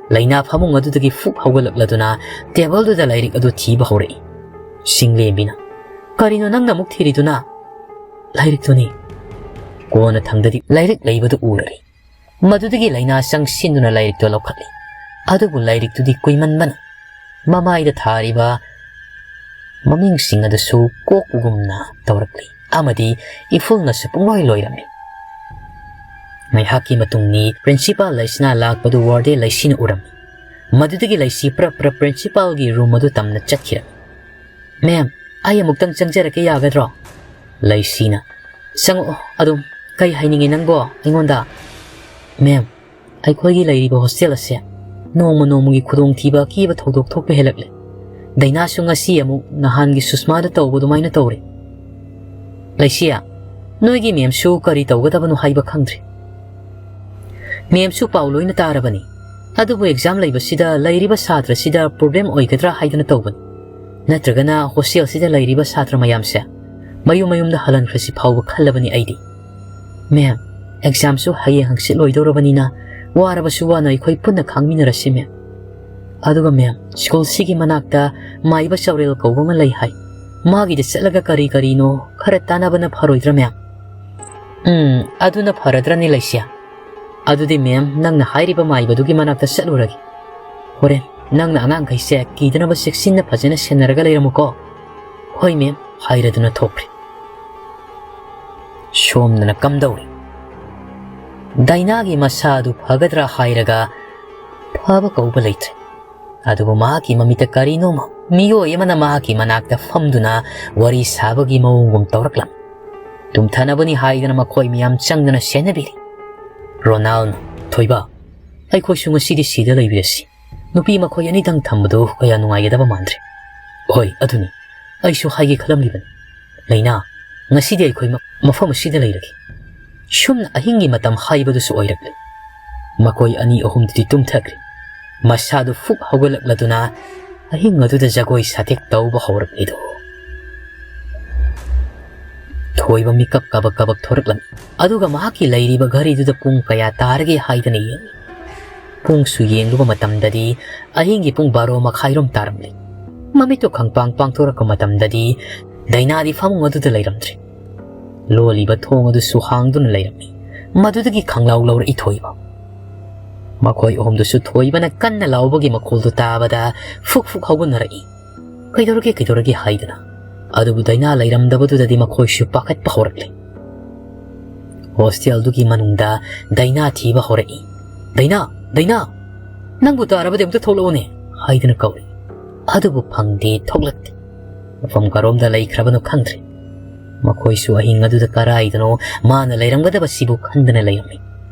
ꯂꯩꯅꯥ ꯐꯃꯨꯡ ꯑꯗꯨꯗꯒꯤ ꯐꯨꯛ ꯍꯧꯒꯠꯂꯛꯂꯗꯨꯅ ꯇꯦꯕꯜꯗꯨꯗ ꯂꯥꯏꯔꯤꯛ ꯑꯗꯨ ꯊꯤꯕ ꯍꯧꯔꯛꯏ꯫ ꯆꯤꯡꯂꯦꯝꯕꯤꯅ, "ꯀꯔꯤꯅꯣ ꯅꯪꯅ ꯑꯃꯨꯛ ꯊꯤꯔꯤꯗꯨꯅ?" "ꯂꯥꯏꯔꯤꯛꯇꯨꯅꯤ꯫" ꯀꯣꯟꯅ ꯊꯪꯗꯗꯤ ꯂꯥꯏꯔꯤꯛ ꯂꯩꯕꯗꯨ ꯎꯔꯔꯤ꯫ ꯃꯗꯨꯗꯒꯤ ꯂꯩꯅꯥ ꯆꯪꯁꯤꯟꯗꯨꯅ ꯂꯥꯏꯔꯤꯛꯇꯨ ꯂꯧꯈꯠꯂꯤ꯫ ꯑꯗꯨꯕꯨ ꯂꯥꯏꯔꯤꯛꯇꯨꯗꯤ ꯀꯨꯏꯃꯟꯕꯅ ꯃꯃꯥꯏꯗ ꯊꯥꯔꯤꯕ ꯃꯃꯤꯡꯁꯤꯡ ꯑꯗꯨꯁꯨ ꯀꯣꯛꯄꯒꯨꯝꯅ ꯇꯧꯔꯛꯂꯤ ꯑꯃꯗꯤ ꯏꯐꯨꯜꯅꯁꯨ ꯄꯨꯡꯂꯣꯏ ꯂꯣꯏꯔꯝꯃꯤ꯫ ꯉꯥꯏꯍꯥꯛꯀꯤ ꯃꯇꯨꯡꯅꯤ ꯄ꯭ꯔꯤꯟꯁꯤꯄꯥꯜ ꯂꯩꯁꯤꯅ ꯂꯥꯛꯄꯗꯨ ꯋꯥꯔꯗꯦꯟ ꯂꯩꯁꯤꯅ ꯎꯔꯝꯃꯤ꯫ ꯃꯗꯨꯗꯒꯤ ꯂꯩꯁꯤ ꯄ꯭ꯔꯞ ꯄ꯭ꯔꯞ ꯄ꯭ꯔꯤꯟꯁꯤꯄꯥꯜꯒꯤ ꯔꯨꯝ ꯑꯗꯨ ꯇꯝꯅ ꯆꯠꯈꯤꯔꯝꯃꯤ꯫ "ꯃꯦꯝ, ꯑꯩ ꯑꯃꯨꯛꯇꯪ ꯆꯪꯖꯔꯛꯀꯦ ꯌꯥꯒꯗ꯭ꯔꯣ?" ꯂꯩꯁꯤꯅ, "ꯆꯪꯉꯛꯑꯣ ꯑꯗꯨꯝ꯫ ꯀꯩ ꯍꯥꯏꯅꯤꯡꯉꯤ ꯅꯪꯕꯣ ꯑꯩꯉꯣꯟꯗ?" "ꯃꯦꯝ, ꯑꯩꯈꯣꯏꯒꯤ ꯂꯩꯔꯤꯕ ꯍꯣꯁꯇꯦꯜ ꯑꯁꯦ ꯅꯣꯡꯃ ꯅꯣꯡꯃꯒꯤ ꯈꯨꯗꯣꯡꯊꯤꯕ ꯑꯀꯤꯕ ꯊꯧꯗꯣꯛ ꯊꯣꯛꯄ ꯍꯦꯜꯂꯛꯂꯦ꯫ ꯗꯥꯏꯅꯥꯁꯨ ꯉꯁꯤ ꯑꯃꯨꯛ ꯅꯍꯥꯟꯒꯤ ꯁꯨꯁꯃꯥꯗ ꯇꯧꯕ ꯑꯗꯨꯃꯥꯏꯅ ꯇꯧꯔꯦ꯫" "ꯂꯩꯁꯤꯌꯥ, ꯅꯣꯏꯒꯤ ꯃꯦꯝꯁꯨ ꯀꯔꯤ ꯇꯧꯒꯗꯕꯅꯣ ꯍꯥꯏꯕ ꯈꯪꯗ꯭ꯔꯦ꯫ ꯃꯦꯝꯁꯨ ꯄꯥꯎ ꯂꯣꯏꯅ ꯇꯥꯔꯕꯅꯤ꯫ ꯑꯗꯨꯕꯨ ꯑꯦꯛꯖꯥꯝ ꯂꯩꯕꯁꯤꯗ ꯂꯩꯔꯤꯕ ꯁꯥꯇ꯭ꯔꯁꯤꯗ ꯄ꯭ꯔꯣꯕ꯭ꯂꯦꯝ ꯑꯣꯏꯒꯗ꯭ꯔꯥ ꯍꯥꯏꯗꯅ ꯇꯧꯕꯅꯤ꯫ ꯅꯠꯇ꯭ꯔꯒꯅ ꯍꯣꯁꯇꯦꯜꯁꯤꯗ ꯂꯩꯔꯤꯕ ꯁꯥꯇ꯭ꯔ ꯃꯌꯥꯝꯁꯦ ꯃꯌꯨꯝ ꯃꯌꯨꯝꯗ ꯍꯜꯍꯟꯈ꯭ꯔꯁꯤ ꯐꯥꯎꯕ ꯈꯜꯂꯕꯅꯤ ꯑꯩꯗꯤ꯫ ꯃꯦꯝ, ꯑꯦꯛꯖꯥꯝꯁꯨ ꯍꯌꯦꯡ ꯍꯪꯆꯤꯠ ꯂꯣꯏꯗꯧꯔꯕꯅꯤꯅ ꯋꯥꯔꯕꯁꯨ ꯋꯥꯅ ꯑꯩꯈꯣꯏ ꯄꯨꯟꯅ ꯈꯥꯡꯃꯤꯟꯅꯔꯁꯤ ꯃꯦꯝ꯫ ꯑꯗꯨꯒ ꯃꯦꯝ, ꯁ꯭ꯀꯨꯜꯁꯤꯒꯤ ꯃꯅꯥꯛꯇ ꯃꯥꯏꯕ ꯆꯥꯎꯔꯦꯜ ꯀꯧꯕ ꯑꯃ ꯂꯩ ꯍꯥꯏ꯫ ꯃꯥꯒꯤꯗ ꯆꯠꯂꯒ ꯀꯔꯤ ꯀꯔꯤꯅꯣ ꯈꯔ ꯇꯥꯟꯅꯕꯅ ꯐꯔꯣꯏꯗ꯭ꯔꯥ ꯃꯦꯝ?" "ꯎꯝ, ꯑꯗꯨꯅ ꯐꯔꯗ꯭ꯔꯅꯤ ꯂꯩꯁꯤꯌꯥ꯫ ꯑꯗꯨꯗꯤ ꯃꯦꯝ, ꯅꯪꯅ ꯍꯥꯏꯔꯤꯕ ꯃꯥꯏꯕꯗꯨꯒꯤ ꯃꯅꯥꯛꯇ ꯆꯠꯂꯨꯔꯒꯦ꯫ ꯍꯣꯔꯦꯟ ꯅꯪꯅ ꯑꯉꯥꯡꯈꯩꯁꯦ ꯀꯤꯗꯅꯕ ꯆꯦꯛꯁꯤꯟꯅ ꯐꯖꯅ ꯁꯦꯟꯅꯔꯒ ꯂꯩꯔꯝꯃꯨꯀꯣ꯫" "ꯍꯣꯏ ꯃꯦꯝ," ꯍꯥꯏꯔꯗꯨꯅ ꯊꯣꯛꯈ꯭ꯔꯦ꯫ ꯁꯣꯝꯗꯅ ꯀꯝꯗꯧꯔꯤ? ꯗꯥꯏꯅꯥꯒꯤ ꯃꯁꯥ ꯑꯗꯨ ꯐꯒꯗ꯭ꯔꯥ ꯍꯥꯏꯔꯒ ꯐꯕ ꯀꯧꯕ ꯂꯩꯇ꯭ꯔꯦ꯫ ꯑꯗꯨꯕꯨ ꯃꯍꯥꯛꯀꯤ ꯃꯃꯤꯠꯇ ꯀꯔꯤꯅꯣꯃ ꯃꯤꯑꯣꯏ ꯑꯃꯅ ꯃꯍꯥꯛꯀꯤ ꯃꯅꯥꯛꯇ ꯐꯝꯗꯨꯅ ꯋꯥꯔꯤ ꯁꯥꯕꯒꯤ ꯃꯑꯣꯡꯒꯨꯝ ꯇꯧꯔꯛꯂꯝꯃꯤ꯫ ꯇꯨꯝꯊꯅꯕꯅꯤ ꯍꯥꯏꯗꯅ ꯃꯈꯣꯏ ꯃꯌꯥꯝ ꯆꯪꯗꯅ ꯁꯦꯟꯅꯕꯤꯔꯤ꯫ ꯔꯣꯅꯥꯜꯅ, "ꯊꯣꯏꯕ, ꯑꯩꯈꯣꯏꯁꯨ ꯉꯁꯤꯗꯤ ꯁꯤꯗ ꯂꯩꯕꯤꯔꯁꯤ꯫ ꯅꯨꯄꯤ ꯃꯈꯣꯏ ꯑꯅꯤꯗꯪ ꯊꯝꯕꯗꯨ ꯀꯌꯥ ꯅꯨꯡꯉꯥꯏꯒꯗꯕ ꯃꯥꯟꯗ꯭ꯔꯦ꯫" "ꯍꯣꯏ, ꯑꯗꯨꯅꯤ꯫ ꯑꯩꯁꯨ ꯍꯥꯏꯒꯦ ꯈꯜꯂꯝꯂꯤꯕꯅꯤ꯫ ꯂꯩꯅꯥ, ꯉꯁꯤꯗꯤ ꯑꯩꯈꯣꯏ ꯃ-, ꯃꯐꯝ ꯑꯁꯤꯗ ꯂꯩꯔꯒꯦ꯫" ꯁꯨꯝꯅ ꯑꯍꯤꯡꯒꯤ ꯃꯇꯝ ꯍꯥꯏꯕꯗꯨꯁꯨ ꯑꯣꯏꯔꯛꯂꯦ꯫ ꯃꯈꯣꯏ ꯑꯅꯤ ꯑꯍꯨꯝꯗꯨꯗꯤ ꯇꯨꯝꯊꯈ꯭ꯔꯦ꯫ ꯃꯁꯥꯗꯨ ꯐꯨꯛ ꯍꯧꯒꯠꯂꯛꯂꯗꯨꯅ ꯑꯍꯤꯡ ꯑꯗꯨꯗ ꯖꯒꯣꯏ ꯁꯥꯊꯦꯛ ꯇꯧꯕ ꯍꯧꯔꯛꯂꯤꯗꯣ꯫ ꯊꯣꯏꯕ ꯃꯤꯀꯞ ꯀꯕꯛ ꯀꯕꯛ ꯊꯣꯔꯛꯂꯝꯃꯤ꯫ ꯑꯗꯨꯒ ꯃꯍꯥꯛꯀꯤ ꯂꯩꯔꯤꯕ ꯘꯔꯤꯗꯨꯗ ꯄꯨꯡ ꯀꯌꯥ ꯇꯥꯔꯒꯦ ꯍꯥꯏꯗꯅ ꯌꯦꯡꯉꯤ꯫ ꯄꯨꯡꯁꯨ ꯌꯦꯡꯂꯨꯕ ꯃꯇꯝꯗꯗꯤ ꯑꯍꯤꯡꯒꯤ ꯄꯨꯡ ꯕꯥꯔꯣ ꯃꯈꯥꯏꯔꯣꯝ ꯇꯥꯔꯝꯂꯦ꯫ ꯃꯃꯤꯠꯇꯨ ꯈꯪꯄꯥꯡ ꯄꯥꯡꯊꯣꯔꯛꯄ ꯃꯇꯝꯗꯗꯤ ꯗꯥꯏꯅꯥꯗꯤ ꯐꯃꯨꯡ ꯑꯗꯨꯗ ꯂꯩꯔꯝꯗ꯭ꯔꯦ꯫ ꯂꯣꯜꯂꯤꯕ ꯊꯣꯡ ꯑꯗꯨꯁꯨ ꯍꯥꯡꯗꯨꯅ ꯂꯩꯔꯝꯃꯤ꯫ ꯃꯗꯨꯗꯒꯤ ꯈꯪꯂꯥꯎ ꯂꯧꯔꯛꯏ ꯊꯣꯏꯕ꯫ ꯃꯈꯣꯏ ꯑꯍꯨꯝꯗꯨꯁꯨ ꯊꯣꯏꯕꯅ ꯀꯟꯅ ꯂꯥꯎꯕꯒꯤ ꯃꯈꯣꯜꯗꯨ ꯇꯥꯕꯗ ꯐꯨꯛ ꯐꯨꯛ ꯍꯧꯒꯠꯅꯔꯛꯏ꯫ "ꯀꯩꯗꯧꯔꯒꯦ, ꯀꯩꯗꯧꯔꯒꯦ?" ꯍꯥꯏꯗꯅ꯫ ꯑꯗꯨꯕꯨ ꯗꯥꯏꯅꯥ ꯂꯩꯔꯝꯗꯕꯗꯨꯗꯗꯤ ꯃꯈꯣꯏꯁꯨ ꯄꯥꯈꯠꯄ ꯍꯧꯔꯛꯂꯦ꯫ ꯍꯣꯁꯇꯦꯜꯗꯨꯒꯤ ꯃꯅꯨꯡꯗ ꯗꯥꯏꯅꯥ ꯊꯤꯕ ꯍꯧꯔꯛꯏ꯫ "ꯗꯥꯏꯅꯥ, ꯗꯥꯏꯅꯥ, ꯅꯪꯕꯨ ꯇꯥꯔꯕꯗꯤ ꯑꯃꯨꯛꯇ ꯊꯣꯛꯂꯛꯎꯅꯦ" ꯍꯥꯏꯗꯨꯅ ꯀꯧꯔꯤ꯫ ꯑꯗꯨꯕꯨ ꯐꯪꯗꯦ, ꯊꯣꯛꯂꯛꯇꯦ꯫ ꯃꯐꯝ ꯀꯔꯣꯝꯗ ꯂꯩꯈ꯭ꯔꯕꯅꯣ ꯈꯪꯗ꯭ꯔꯦ꯫ ꯃꯈꯣꯏꯁꯨ ꯑꯍꯤꯡ ꯑꯗꯨꯗ ꯀꯔꯥꯏꯗꯅꯣ ꯃꯥꯅ ꯂꯩꯔꯝꯒꯗꯕꯁꯤꯕꯨ ꯈꯟꯗꯅ ꯂꯩꯔꯝꯃꯤ꯫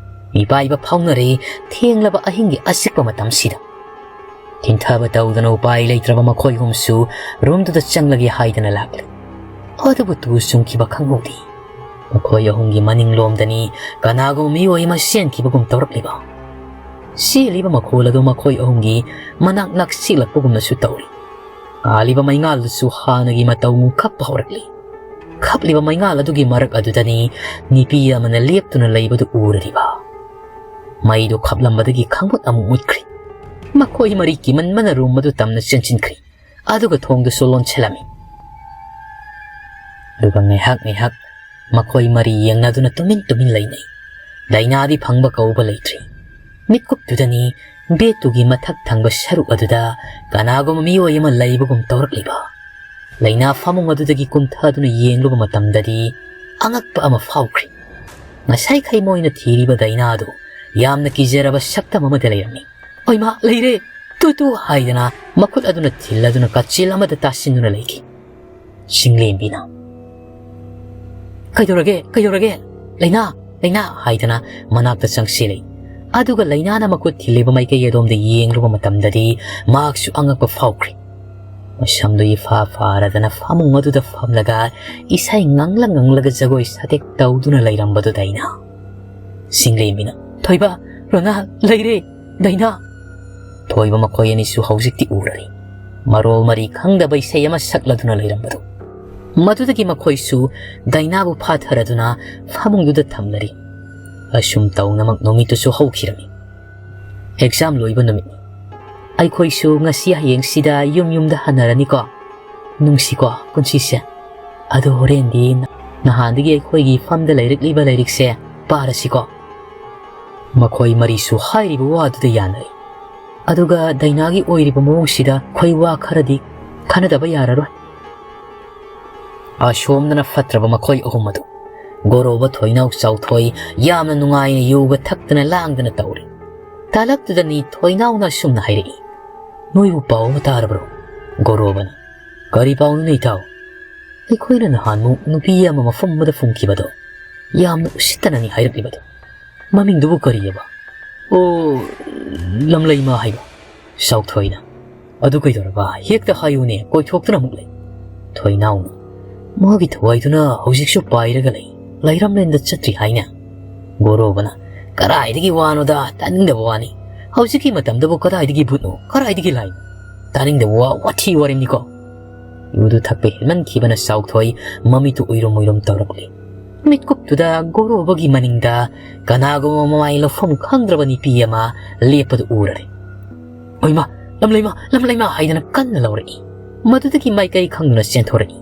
ꯃꯤꯄꯥꯏꯕ ꯐꯥꯎꯅꯔꯦ ꯊꯦꯡꯂꯕ ꯑꯍꯤꯡꯒꯤ ꯑꯆꯤꯛꯄ ꯃꯇꯝꯁꯤꯗ꯫ ꯊꯤꯟꯊꯕ ꯇꯧꯗꯅ ꯎꯄꯥꯏ ꯂꯩꯇ꯭ꯔꯕ ꯃꯈꯣꯏ ꯑꯍꯨꯝꯁꯨ ꯔꯨꯝꯗꯨꯗ ꯆꯪꯂꯒꯦ ꯍꯥꯏꯗꯅ ꯂꯥꯛꯂꯦ꯫ ꯑꯗꯨꯕꯨ ꯇꯨ ꯆꯨꯡꯈꯤꯕ ꯈꯪꯍꯧꯗꯦ꯫ ꯃꯈꯣꯏ ꯑꯍꯨꯝꯒꯤ ꯃꯅꯤꯡꯂꯣꯝꯗꯅꯤ ꯀꯅꯥꯒꯨꯝꯕ ꯃꯤꯑꯣꯏ ꯑꯃ ꯆꯦꯟꯈꯤꯕꯒꯨꯝ ꯇꯧꯔꯛꯂꯤꯕ꯫ ꯆꯦꯜꯂꯤꯕ ꯃꯈꯣꯜ ꯑꯗꯨ ꯃꯈꯣꯏ ꯑꯍꯨꯝꯒꯤ ꯃꯅꯥꯛ ꯅꯛꯁꯤꯜꯂꯛꯄꯒꯨꯝꯅꯁꯨ ꯇꯧꯔꯤ꯫ ꯉꯥꯜꯂꯤꯕ ꯃꯩꯉꯥꯜꯗꯨꯁꯨ ꯍꯥꯟꯅꯒꯤ ꯃꯇꯧ ꯈꯞꯄ ꯍꯧꯔꯛꯂꯤ꯫ ꯈꯞꯂꯤꯕ ꯃꯩꯉꯥꯜ ꯑꯗꯨꯒꯤ ꯃꯔꯛ ꯑꯗꯨꯗꯅꯤ ꯅꯨꯄꯤ ꯑꯃꯅ ꯂꯦꯞꯇꯨꯅ ꯂꯩꯕꯗꯨ ꯎꯔꯔꯤꯕ꯫ ꯃꯩꯗꯨ ꯈꯞꯂꯝꯕꯗꯒꯤ ꯈꯪꯃꯨꯠ ꯑꯃꯨꯛ ꯃꯨꯠꯈ꯭ꯔꯤ꯫ ꯃꯈꯣꯏ ꯃꯔꯤ ꯀꯤꯃꯟꯕꯅ ꯔꯨꯝ ꯑꯗꯨ ꯇꯝꯅ ꯆꯦꯟꯁꯤꯟꯈ꯭ꯔꯤ꯫ ꯑꯗꯨꯒ ꯊꯣꯡꯗꯨꯁꯨ ꯂꯣꯟꯁꯤꯜꯂꯝꯃꯤ꯫ ꯑꯗꯨꯒ ꯉꯥꯏꯍꯥꯛ ꯉꯥꯏꯍꯥꯛ ꯃꯈꯣꯏ ꯃꯔꯤ ꯌꯦꯡꯅꯗꯨꯅ ꯇꯨꯃꯤꯟ ꯇꯨꯃꯤꯟ ꯂꯩꯅꯩ꯫ ꯗꯥꯏꯅꯥꯗꯤ ꯐꯪꯕ ꯀꯧꯕ ꯂꯩꯇ꯭ꯔꯤ꯫ ꯃꯤꯠꯀꯨꯞꯇꯨꯗꯅꯤ ꯕꯦꯠꯇꯨꯒꯤ ꯃꯊꯛ ꯊꯪꯕ ꯁꯔꯨꯛ ꯑꯗꯨꯗ ꯀꯅꯥꯒꯨꯝꯕ ꯃꯤꯑꯣꯏ ꯑꯃ ꯂꯩꯕꯒꯨꯝ ꯇꯧꯔꯛꯂꯤꯕ꯫ ꯂꯥꯏꯅꯥ ꯐꯃꯨꯡ ꯑꯗꯨꯗꯒꯤ ꯀꯨꯝꯊꯗꯨꯅ ꯌꯦꯡꯂꯨꯕ ꯃꯇꯝꯗꯗꯤ ꯑꯉꯛꯄ ꯑꯃ ꯐꯥꯎꯈ꯭ꯔꯤ꯫ ꯉꯁꯥꯏꯈꯩ ꯃꯣꯏꯅ ꯊꯤꯔꯤꯕ ꯗꯥꯏꯅꯥꯗꯨ ꯌꯥꯝꯅ ꯀꯤꯖꯔꯕ ꯁꯛꯇꯝ ꯑꯃꯗ ꯂꯩꯔꯝꯃꯤ꯫ "ꯑꯣꯏꯃꯥ, ꯂꯩꯔꯦ! Two, two!" ꯍꯥꯏꯗꯅ ꯃꯈꯨꯠ ꯑꯗꯨꯅ ꯊꯤꯜꯂꯗꯨꯅ ꯀꯥꯆꯤꯜ ꯑꯃꯗ ꯇꯥꯁꯤꯟꯗꯨꯅ ꯂꯩꯈꯤ꯫ ꯆꯤꯡꯂꯦꯝꯕꯤꯅ, "ꯀꯩꯗꯧꯔꯒꯦ? ꯀꯩꯗꯧꯔꯒꯦ? ꯂꯥꯏꯅꯥ! ꯂꯥꯏꯅꯥ!" ꯍꯥꯏꯗꯅ ꯃꯅꯥꯛꯇ ꯆꯪꯁꯤꯜꯂꯤ꯫ ꯑꯗꯨꯒ ꯂꯥꯏꯅꯥꯅ ꯃꯈꯨꯠ ꯊꯤꯜꯂꯤꯕ ꯃꯥꯏꯀꯩ ꯑꯗꯣꯝꯗ ꯌꯦꯡꯂꯨꯕ ꯃꯇꯝꯗꯗꯤ ꯃꯍꯥꯛꯁꯨ ꯑꯉꯛꯄ ꯐꯥꯎꯈ꯭ꯔꯤ꯫ ꯃꯁꯝꯗꯨ ꯏꯐꯥ ꯐꯥꯔꯗꯅ ꯐꯃꯨꯡ ꯑꯗꯨꯗ ꯐꯝꯂꯒ ꯏꯁꯩ ꯉꯪꯂ ꯉꯪꯂꯒ ꯖꯒꯣꯏ ꯁꯥꯇꯦꯛ ꯇꯧꯗꯨꯅ ꯂꯩꯔꯝꯕꯗꯨ ꯗꯥꯏꯅꯥ꯫ ꯆꯤꯡꯂꯦꯝꯕꯤꯅ, "ꯊꯣꯏꯕ, "ꯔꯣꯅꯥꯜ, ꯂꯩꯔꯦ, ꯗꯥꯏꯅꯥ!" ꯊꯣꯏꯕ ꯃꯈꯣꯏ ꯑꯅꯤꯁꯨ ꯍꯧꯖꯤꯛꯇꯤ ꯎꯔꯔꯤ꯫ ꯃꯔꯣꯜ ꯃꯔꯤ ꯈꯪꯗꯕ ꯏꯁꯩ ꯑꯃ ꯁꯛꯂꯗꯨꯅ ꯂꯩꯔꯝꯕꯗꯨ꯫ ꯃꯗꯨꯗꯒꯤ ꯃꯈꯣꯏꯁꯨ ꯗꯥꯏꯅꯥꯕꯨ ꯐꯥꯊꯔꯗꯨꯅ ꯐꯃꯨꯡꯗꯨꯗ ꯊꯝꯂꯔꯤ꯫ ꯑꯁꯨꯝ ꯇꯧꯅꯃꯛ ꯅꯨꯃꯤꯠꯇꯨꯁꯨ ꯍꯧꯈꯤꯔꯝꯃꯤ꯫ ꯑꯦꯛꯖꯥꯝ ꯂꯣꯏꯕ ꯅꯨꯃꯤꯠꯅꯤ꯫ "ꯑꯩꯈꯣꯏꯁꯨ ꯉꯁꯤ ꯍꯌꯦꯡꯁꯤꯗ ꯌꯨꯝ ꯌꯨꯝꯗ ꯍꯟꯅꯔꯅꯤꯀꯣ꯫ ꯅꯨꯡꯁꯤꯀꯣ ꯄꯨꯟꯁꯤꯁꯦ꯫ ꯑꯗꯣ ꯍꯣꯔꯦꯟꯗꯤ ꯅꯍꯥꯟꯗꯒꯤ ꯑꯩꯈꯣꯏꯒꯤ ꯐꯝꯗ ꯂꯩꯔꯛꯂꯤꯕ ꯂꯥꯏꯔꯤꯛꯁꯦ ꯄꯥꯔꯁꯤꯀꯣ꯫" ꯃꯈꯣꯏ ꯃꯔꯤꯁꯨ ꯍꯥꯏꯔꯤꯕ ꯋꯥꯗꯨꯗ ꯌꯥꯅꯔꯦ꯫ ꯑꯗꯨꯒ ꯗꯥꯏꯅꯥꯒꯤ ꯑꯣꯏꯔꯤꯕ ꯃꯑꯣꯡꯁꯤꯗ ꯑꯩꯈꯣꯏ ꯋꯥ ꯈꯔꯗꯤ ꯈꯟꯅꯗꯕ ꯌꯥꯔꯔꯣꯏ꯫ ꯑꯁꯣꯝꯗꯅ ꯐꯠꯇ꯭ꯔꯕ ꯃꯈꯣꯏ ꯑꯍꯨꯝ ꯑꯗꯨ꯫ ꯒꯣꯔꯣꯕ, ꯊꯣꯏꯅꯥꯎ, ꯆꯥꯎꯊꯣꯏ ꯌꯥꯝꯅ ꯅꯨꯡꯉꯥꯏꯅ ꯌꯣꯒ ꯊꯛꯇꯅ ꯂꯥꯡꯗꯅ ꯇꯧꯔꯤ꯫ ꯇꯥꯂꯛꯇꯨꯗꯅꯤ ꯊꯣꯏꯅꯥꯎꯅ ꯑꯁꯨꯝꯅ ꯍꯥꯏꯔꯛꯏ, "ꯅꯣꯏꯕꯨ ꯄꯥꯎ ꯑꯃ ꯇꯥꯔꯕ꯭ꯔꯣ?" ꯒꯣꯔꯣꯕꯅ, "ꯀꯔꯤ ꯄꯥꯎꯅꯣꯅꯦ ꯏꯇꯥꯎ?" "ꯑꯩꯈꯣꯏꯅ ꯅꯍꯥꯟꯃꯨꯛ ꯅꯨꯄꯤ ꯑꯃ ꯃꯐꯝ ꯑꯃꯗ ꯐꯨꯝꯈꯤꯕꯗꯣ, ꯌꯥꯝꯅ ꯎꯁꯤꯠꯇꯅꯅꯤ ꯍꯥꯏꯔꯛꯂꯤꯕꯗꯣ꯫ ꯃꯃꯤꯡꯗꯨꯕꯨ ꯀꯔꯤꯑꯕ? ꯑꯣ, ꯂꯝꯂꯩꯃ ꯍꯥꯏꯕ꯫" ꯆꯥꯎꯊꯣꯏꯅ, "ꯑꯗꯨ ꯀꯩꯗꯧꯔꯕ? ꯍꯦꯛꯇ ꯍꯥꯏꯌꯨꯅꯦ, ꯀꯣꯏꯊꯣꯛꯇꯨꯅ ꯑꯃꯨꯛ ꯂꯩ꯫" ꯊꯣꯏꯅꯥꯎꯅ, "ꯃꯥꯒꯤ ꯊꯋꯥꯏꯗꯨꯅ ꯍꯧꯖꯤꯛꯁꯨ ꯄꯥꯏꯔꯒ ꯂꯩ, ꯂꯩꯔꯝꯂꯦꯟꯗ ꯆꯠꯇ꯭ꯔꯤ ꯍꯥꯏꯅ?" ꯒꯣꯔꯣꯕꯅ, "ꯀꯗꯥꯏꯗꯒꯤ ꯋꯥꯅꯣꯗ, ꯇꯥꯅꯤꯡꯗꯕ ꯋꯥꯅꯤ꯫ ꯍꯧꯖꯤꯛꯀꯤ ꯃꯇꯝꯗꯕꯨ ꯀꯗꯥꯏꯗꯒꯤ ꯚꯨꯠꯅꯣ, ꯀꯗꯥꯏꯗꯒꯤ ꯂꯥꯏꯅꯣ? ꯇꯥꯅꯤꯡꯗꯕ ꯋꯥ, ꯋꯥꯊꯤ ꯋꯥꯔꯦꯝꯅꯤꯀꯣ꯫" ꯌꯨꯗꯨ ꯊꯛꯄ ꯍꯦꯟꯃꯟꯈꯤꯕꯅ ꯆꯥꯎꯊꯣꯏ ꯃꯃꯤꯠꯇꯨ ꯎꯏꯔꯨꯝ ꯎꯏꯔꯨꯝ ꯇꯧꯔꯛꯂꯤ꯫ ꯃꯤꯠꯀꯨꯞꯇꯨꯗ ꯒꯣꯔꯣꯕꯒꯤ ꯃꯅꯤꯡꯗ ꯀꯅꯥꯒꯨꯝꯕ ꯃꯃꯥꯏ ꯂꯧꯐꯝ ꯈꯪꯗ꯭ꯔꯕ ꯅꯨꯄꯤ ꯑꯃ ꯂꯦꯞꯄꯗꯨ ꯎꯔꯔꯦ꯫ "ꯑꯣꯏꯃꯥ, ꯂꯝꯂꯩꯃ, ꯂꯝꯂꯩꯃ!" ꯍꯥꯏꯗꯅ ꯀꯟꯅ ꯂꯧꯔꯛꯏ꯫ ꯃꯗꯨꯗꯒꯤ ꯃꯥꯏꯀꯩ ꯈꯪꯗꯅ ꯆꯦꯟꯊꯣꯔꯛꯏ꯫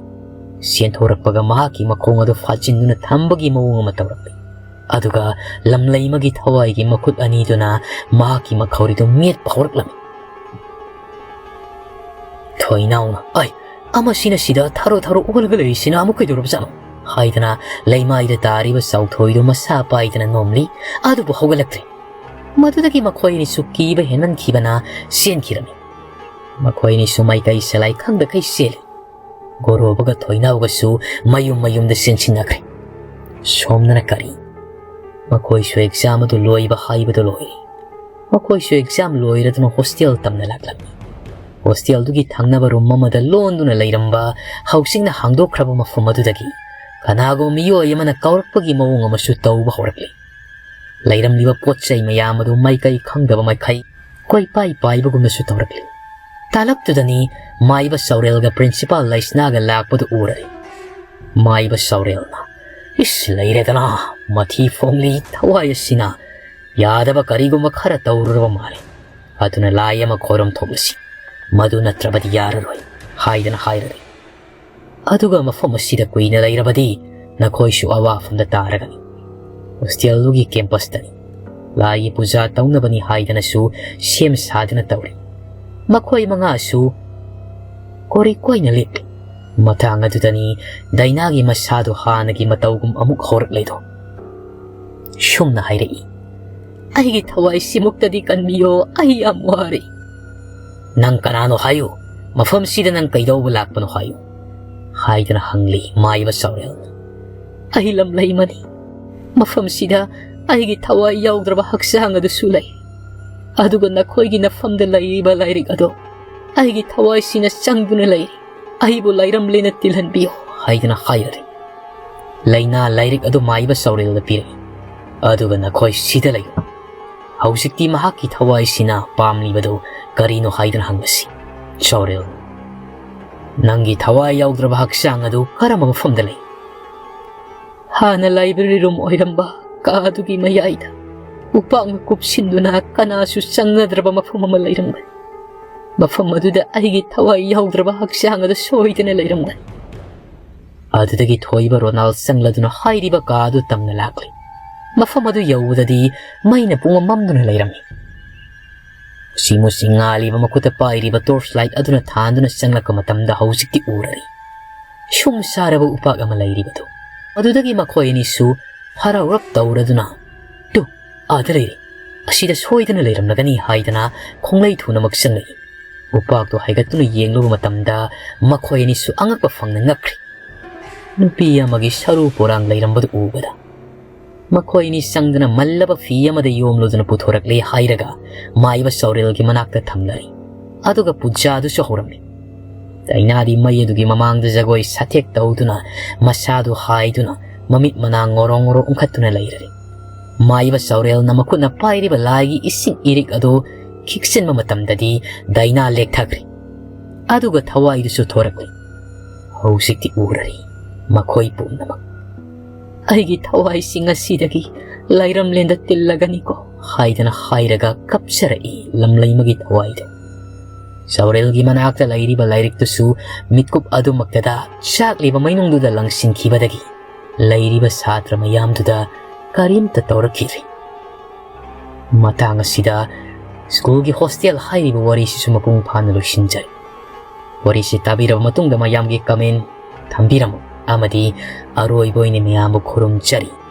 ꯆꯦꯟꯊꯣꯔꯛꯄꯒ ꯃꯍꯥꯛꯀꯤ ꯃꯈꯣꯡ ꯑꯗꯨ ꯐꯥꯖꯤꯟꯗꯨꯅ ꯊꯝꯕꯒꯤ ꯃꯑꯣꯡ ꯑꯃ ꯇꯧꯔꯛꯂꯤ꯫ ꯑꯗꯨꯒ ꯂꯝꯂꯩꯃꯒꯤ ꯊꯋꯥꯏꯒꯤ ꯃꯈꯨꯠ ꯑꯅꯤꯗꯨꯅ ꯃꯍꯥꯛꯀꯤ ꯃꯈꯧꯔꯤꯗꯨ ꯃꯦꯠꯄ ꯍꯧꯔꯛꯂꯝꯃꯤ꯫ ꯊꯣꯏꯅꯥꯎꯅ, "ꯑꯩ, ꯑꯃꯁꯤꯅ ꯁꯤꯗ ꯊꯥꯔꯣ ꯊꯥꯔꯣ ꯑꯣꯜꯂꯒ ꯂꯩꯔꯤꯁꯤꯅ ꯑꯃꯨꯛ ꯀꯩꯗꯧꯔꯕꯖꯥꯠꯅꯣ?" ꯍꯥꯏꯗꯅ ꯂꯩꯃꯥꯏꯗ ꯇꯥꯔꯤꯕ ꯆꯥꯎꯊꯣꯏꯗꯨ ꯃꯁꯥ ꯄꯥꯏꯗꯅ ꯅꯣꯝꯂꯤ, ꯑꯗꯨꯕꯨ ꯍꯧꯒꯠꯂꯛꯇ꯭ꯔꯦ꯫ ꯃꯗꯨꯗꯒꯤ ꯃꯈꯣꯏ ꯑꯅꯤꯁꯨ ꯀꯤꯕ ꯍꯦꯟꯃꯟꯈꯤꯕꯅ ꯆꯦꯟꯈꯤꯔꯝꯃꯤ꯫ ꯃꯈꯣꯏ ꯑꯅꯤꯁꯨ ꯃꯥꯏꯀꯩ ꯁꯂꯥꯏ ꯈꯪꯗꯈꯩ ꯆꯦꯜꯂꯤ꯫ ꯒꯣꯔꯣꯕꯒ ꯊꯣꯏꯅꯥꯎꯒꯁꯨ ꯃꯌꯨꯝ ꯃꯌꯨꯝꯗ ꯆꯦꯟꯁꯤꯟꯅꯈ꯭ꯔꯦ꯫ ꯁꯣꯝꯗꯅ ꯀꯔꯤ? ꯃꯈꯣꯏꯁꯨ ꯑꯦꯛꯖꯥꯝ ꯑꯗꯨ ꯂꯣꯏꯕ ꯍꯥꯏꯕꯗꯨ ꯂꯣꯏꯔꯦ꯫ ꯃꯈꯣꯏꯁꯨ ꯑꯦꯛꯖꯥꯝ ꯂꯣꯏꯔꯗꯨꯅ ꯍꯣꯁꯇꯦꯜ ꯇꯝꯅ ꯂꯥꯛꯂꯝꯃꯤ꯫ ꯍꯣꯁꯇꯦꯜꯗꯨꯒꯤ ꯊꯪꯅꯕ ꯔꯨꯝ ꯑꯃꯗ ꯂꯣꯟꯗꯨꯅ ꯂꯩꯔꯝꯕ ꯍꯧꯖꯤꯛꯅ ꯍꯥꯡꯗꯣꯛꯈ꯭ꯔꯕ ꯃꯐꯝ ꯑꯗꯨꯗꯒꯤ ꯀꯅꯥꯒꯨꯝꯕ ꯃꯤꯑꯣꯏ ꯑꯃꯅ ꯀꯧꯔꯛꯄꯒꯤ ꯃꯑꯣꯡ ꯑꯃꯁꯨ ꯇꯧꯕ ꯍꯧꯔꯛꯂꯤ꯫ ꯂꯩꯔꯝꯂꯤꯕ ꯄꯣꯠ ꯆꯩ ꯃꯌꯥꯝ ꯑꯗꯨ ꯃꯥꯏꯀꯩ ꯈꯪꯗꯕ ꯃꯈꯩ ꯀꯣꯏꯄꯥꯏ ꯄꯥꯏꯕꯒꯨꯝꯅꯁꯨ ꯇꯧꯔꯛꯂꯤ꯫ ꯇꯥꯂꯛꯇꯨꯗꯅꯤ ꯃꯥꯏꯕ ꯁꯥꯎꯔꯦꯜꯒ ꯄ꯭ꯔꯤꯟꯁꯤꯄꯥꯜ ꯂꯩꯁꯅꯥꯒ ꯂꯥꯛꯄꯗꯨ ꯎꯔꯔꯤ꯫ ꯃꯥꯏꯕ ꯁꯥꯎꯔꯦꯜꯅ, "ꯏꯁ, ꯂꯩꯔꯦꯗꯅ, ꯃꯊꯤ ꯐꯣꯡꯂꯤ ꯊꯋꯥꯏ ꯑꯁꯤꯅ ꯌꯥꯗꯕ ꯀꯔꯤꯒꯨꯝꯕ ꯈꯔ ꯇꯧꯔꯨꯔꯕ ꯃꯥꯜꯂꯤ꯫ ꯑꯗꯨꯅ ꯂꯥꯏ ꯑꯃ ꯈꯣꯏꯔꯝ ꯊꯣꯛꯂꯁꯤ, ꯃꯗꯨ ꯅꯠꯇ꯭ꯔꯕꯗꯤ ꯌꯥꯔꯔꯣꯏ" ꯍꯥꯏꯗꯅ ꯍꯥꯏꯔꯔꯤ꯫ "ꯑꯗꯨꯒ ꯃꯐꯝ ꯑꯁꯤꯗ ꯀꯨꯏꯅ ꯂꯩꯔꯕꯗꯤ ꯅꯈꯣꯏꯁꯨ ꯑꯋꯥꯐꯝꯗ ꯇꯥꯔꯒꯅꯤ꯫ ꯍꯣꯁꯇꯦꯜꯗꯨꯒꯤ ꯀꯦꯝꯄꯁꯇꯅꯤ꯫ ꯂꯥꯏꯒꯤ ꯄꯨꯖꯥ ꯇꯧꯅꯕꯅꯤ ꯍꯥꯏꯗꯅꯁꯨ ꯁꯦꯝ ꯁꯥꯗꯨꯅ ꯇꯧꯔꯤ꯫" ꯃꯈꯣꯏ ꯃꯉꯥꯁꯨ ꯀꯣꯔꯤ ꯀꯣꯏꯅ ꯂꯦꯞꯂꯤ꯫ ꯃꯇꯥꯡ ꯑꯗꯨꯗꯅꯤ ꯗꯥꯏꯅꯥꯒꯤ ꯃꯁꯥꯗꯣ ꯍꯥꯟꯅꯒꯤ ꯃꯇꯧꯒꯨꯝ ꯑꯃꯨꯛ ꯍꯧꯔꯛꯂꯦꯗꯣ꯫ ꯁꯨꯝꯅ ꯍꯥꯏꯔꯛꯏ, "ꯑꯩꯒꯤ ꯊꯋꯥꯏꯁꯤꯃꯨꯛꯇꯗꯤ ꯀꯟꯕꯤꯌꯣ, ꯑꯩ ꯌꯥꯝ ꯋꯥꯔꯦ꯫" "ꯅꯪ ꯀꯅꯥꯅꯣ ꯍꯥꯏꯌꯨ, ꯃꯐꯝꯁꯤꯗ ꯅꯪ ꯀꯩꯗꯧꯕ ꯂꯥꯛꯄꯅꯣ ꯍꯥꯏꯌꯨ?" ꯍꯥꯏꯗꯅ ꯍꯪꯂꯤ ꯃꯥꯏꯕ ꯁꯥꯎꯔꯦꯜꯅ꯫ "ꯑꯩ ꯂꯝꯂꯩꯃꯅꯤ꯫ ꯃꯐꯝꯁꯤꯗ ꯑꯩꯒꯤ ꯊꯋꯥꯏ ꯌꯥꯎꯗ꯭ꯔꯕ ꯍꯛꯆꯥꯡ ꯑꯗꯨꯁꯨ ꯂꯩ꯫ ꯑꯗꯨꯒ ꯅꯈꯣꯏꯒꯤ ꯅꯐꯝꯗ ꯂꯩꯔꯤꯕ ꯂꯥꯏꯔꯤꯛ ꯑꯗꯣ ꯑꯩꯒꯤ ꯊꯋꯥꯏꯁꯤꯅ ꯆꯪꯗꯨꯅ ꯂꯩꯔꯤ꯫ ꯑꯩꯕꯨ ꯂꯥꯏꯔꯝꯂꯦꯅ ꯇꯤꯜꯍꯟꯕꯤꯌꯨ" ꯍꯥꯏꯗꯅ ꯍꯥꯏꯔꯔꯤ꯫ ꯂꯩꯅꯥ ꯂꯥꯏꯔꯤꯛ ꯑꯗꯨ ꯃꯥꯏꯕ ꯁꯥꯎꯔꯦꯜꯗ ꯄꯤꯔꯛꯏ꯫ "ꯑꯗꯨꯒ ꯅꯈꯣꯏ ꯁꯤꯗ ꯂꯩꯌꯨ꯫" ꯍꯧꯖꯤꯛꯇꯤ ꯃꯍꯥꯛꯀꯤ ꯊꯋꯥꯏꯁꯤꯅ ꯄꯥꯝꯂꯤꯕꯗꯨ ꯀꯔꯤꯅꯣ ꯍꯥꯏꯗꯨꯅ ꯍꯪꯕꯁꯤ꯫ ꯁꯥꯎꯔꯦꯜ, "ꯅꯪꯒꯤ ꯊꯋꯥꯏ ꯌꯥꯎꯗ꯭ꯔꯕ ꯍꯛꯆꯥꯡ ꯑꯗꯨ ꯀꯔꯝꯕ ꯃꯐꯝꯗ ꯂꯩ?" "ꯍꯥꯟꯅ ꯂꯥꯏꯕ꯭ꯔꯦꯔꯤ ꯔꯨꯝ ꯑꯣꯏꯔꯝꯕ ꯀꯥ ꯑꯗꯨꯒꯤ ꯃꯌꯥꯏꯗ ꯎꯄꯥꯛꯅ ꯀꯨꯞꯁꯤꯟꯗꯨꯅ ꯀꯅꯥꯁꯨ ꯆꯪꯅꯗ꯭ꯔꯕ ꯃꯐꯝ ꯑꯃ ꯂꯩꯔꯝꯒꯅꯤ꯫ ꯃꯐꯝ ꯑꯗꯨꯗ ꯑꯩꯒꯤ ꯊꯋꯥꯏ ꯌꯥꯎꯗ꯭ꯔꯕ ꯍꯛꯆꯥꯡ ꯑꯗꯨ ꯁꯣꯏꯗꯅ ꯂꯩꯔꯝꯒꯅꯤ꯫" ꯑꯗꯨꯗꯒꯤ ꯊꯣꯏꯕ ꯔꯣꯅꯥꯜ ꯆꯪꯂꯗꯨꯅ ꯍꯥꯏꯔꯤꯕ ꯀꯥ ꯑꯗꯨ ꯇꯝꯅ ꯂꯥꯛꯂꯤ꯫ ꯃꯐꯝ ꯑꯗꯨ ꯌꯧꯕꯗꯗꯤ ꯃꯩꯅ ꯄꯨꯡꯃꯝ ꯃꯝꯗꯨꯅ ꯂꯩꯔꯝꯃꯤ꯫ ꯃꯨꯁꯤ ꯃꯨꯁꯤ ꯉꯥꯜꯂꯤꯕ ꯃꯈꯨꯠꯇ ꯄꯥꯏꯔꯤꯕ ꯇꯣꯔꯆ ꯂꯥꯏꯠ ꯑꯗꯨꯅ ꯊꯥꯟꯗꯨꯅ ꯆꯪꯂꯛꯄ ꯃꯇꯝꯗ ꯍꯧꯖꯤꯛꯇꯤ ꯎꯔꯔꯤ꯫ ꯁꯨꯝ ꯁꯥꯔꯕ ꯎꯄꯥꯛ ꯑꯃ ꯂꯩꯔꯤꯕꯗꯨ꯫ ꯑꯗꯨꯗꯒꯤ ꯃꯈꯣꯏ ꯑꯅꯤꯁꯨ ꯍꯔꯥꯎꯔꯞ ꯇꯧꯔꯗꯨꯅ, "ꯇꯨ, ꯑꯥꯗ ꯂꯩꯔꯦ꯫ ꯑꯁꯤꯗ ꯁꯣꯏꯗꯅ ꯂꯩꯔꯝꯂꯒꯅꯤ" ꯍꯥꯏꯗꯅ ꯈꯣꯡꯂꯩ ꯊꯨꯅꯃꯛ ꯆꯪꯂꯛꯏ꯫ ꯎꯄꯥꯛꯇꯨ ꯍꯥꯏꯒꯠꯇꯨꯅ ꯌꯦꯡꯂꯨꯕ ꯃꯇꯝꯗ ꯃꯈꯣꯏ ꯑꯅꯤꯁꯨ ꯑꯉꯛꯄ ꯐꯪꯅ ꯉꯛꯈ꯭ꯔꯦ꯫ ꯅꯨꯄꯤ ꯑꯃꯒꯤ ꯁꯔꯨ ꯄꯣꯔꯥꯡ ꯂꯩꯔꯝꯕꯗꯨ ꯎꯕꯗ ꯃꯈꯣꯏ ꯑꯅꯤ ꯆꯪꯗꯨꯅ ꯃꯜꯂꯕ ꯐꯤ ꯑꯃꯗ ꯌꯣꯝꯂꯨꯗꯨꯅ ꯄꯨꯊꯣꯔꯛꯂꯦ ꯍꯥꯏꯔꯒ ꯃꯥꯏꯕ ꯁꯥꯎꯔꯦꯜꯒꯤ ꯃꯅꯥꯛꯇ ꯊꯝꯂꯔꯤ꯫ ꯑꯗꯨꯒ ꯄꯨꯖꯥꯗꯨꯁꯨ ꯍꯧꯔꯝꯃꯤ꯫ ꯗꯥꯏꯅꯥꯗꯤ ꯃꯩ ꯑꯗꯨꯒꯤ ꯃꯃꯥꯡꯗ ꯖꯒꯣꯏ ꯁꯥꯊꯦꯛ ꯇꯧꯗꯨꯅ ꯃꯁꯥꯗꯨ ꯍꯥꯏꯗꯨꯅ ꯃꯃꯤꯠ ꯃꯅꯥ ꯉꯣꯔꯣꯡ ꯉꯣꯔꯣꯡ ꯎꯪꯈꯠꯇꯨꯅ ꯂꯩꯔꯔꯤ꯫ ꯃꯥꯏꯕ ꯆꯥꯎꯔꯦꯜꯅ ꯃꯈꯨꯠꯅ ꯄꯥꯏꯔꯤꯕ ꯂꯥꯏꯒꯤ ꯏꯁꯤꯡ ꯏꯔꯤꯛ ꯑꯗꯨ ꯈꯤꯛꯆꯤꯟꯕ ꯃꯇꯝꯗꯗꯤ ꯗꯥꯏꯅꯥ ꯂꯦꯛꯊꯈ꯭ꯔꯦ꯫ ꯑꯗꯨꯒ ꯊꯋꯥꯏꯗꯨꯁꯨ ꯊꯣꯔꯛꯂꯦ꯫ ꯍꯧꯖꯤꯛꯇꯤ ꯎꯔꯔꯤ ꯃꯈꯣꯏ ꯄꯨꯝꯅꯃꯛ꯫ "ꯑꯩꯒꯤ ꯊꯋꯥꯏꯁꯤ ꯉꯁꯤꯗꯒꯤ ꯂꯥꯏꯔꯝꯂꯦꯟꯗ ꯇꯤꯜꯂꯒꯅꯤꯀꯣ" ꯍꯥꯏꯗꯅ ꯍꯥꯏꯔꯒ ꯀꯞꯆꯔꯛꯏ ꯂꯝꯂꯩꯃꯒꯤ ꯊꯋꯥꯏꯗꯨ꯫ ꯆꯥꯎꯔꯦꯜꯒꯤ ꯃꯅꯥꯛꯇ ꯂꯩꯔꯤꯕ ꯂꯥꯏꯔꯤꯛꯇꯨꯁꯨ ꯃꯤꯠꯀꯨꯞ ꯑꯗꯨꯃꯛꯇꯗ ꯆꯥꯛꯂꯤꯕ ꯃꯩꯅꯨꯡꯗꯨꯗ ꯂꯪꯁꯤꯟꯈꯤꯕꯗꯒꯤ ꯂꯩꯔꯤꯕ ꯁꯥꯇ꯭ꯔ ꯃꯌꯥꯝꯗꯨꯗ ꯀꯔꯤꯝꯇ ꯇꯧꯔꯛꯈꯤꯗ꯭ꯔꯦ꯫ ꯃꯇꯥꯡ ꯑꯁꯤꯗ ꯁ꯭ꯀꯨꯜꯒꯤ ꯍꯣꯁꯇꯦꯜ ꯍꯥꯏꯔꯤꯕ ꯋꯥꯔꯤꯁꯤꯁꯨ ꯃꯄꯨꯡ ꯐꯥꯅ ꯂꯣꯏꯁꯤꯟꯖꯔꯦ꯫ ꯋꯥꯔꯤꯁꯤ ꯇꯥꯕꯤꯔꯕ ꯃꯇꯨꯡꯗ ꯃꯌꯥꯝꯒꯤ ꯀꯃꯦꯟ ꯊꯝꯕꯤꯔꯝꯃꯨ ꯑꯃꯗꯤ ꯑꯔꯣꯏꯕ ꯑꯣꯏꯅ ꯃꯌꯥꯝꯕꯨ ꯈꯨꯔꯨꯝꯖꯔꯤ꯫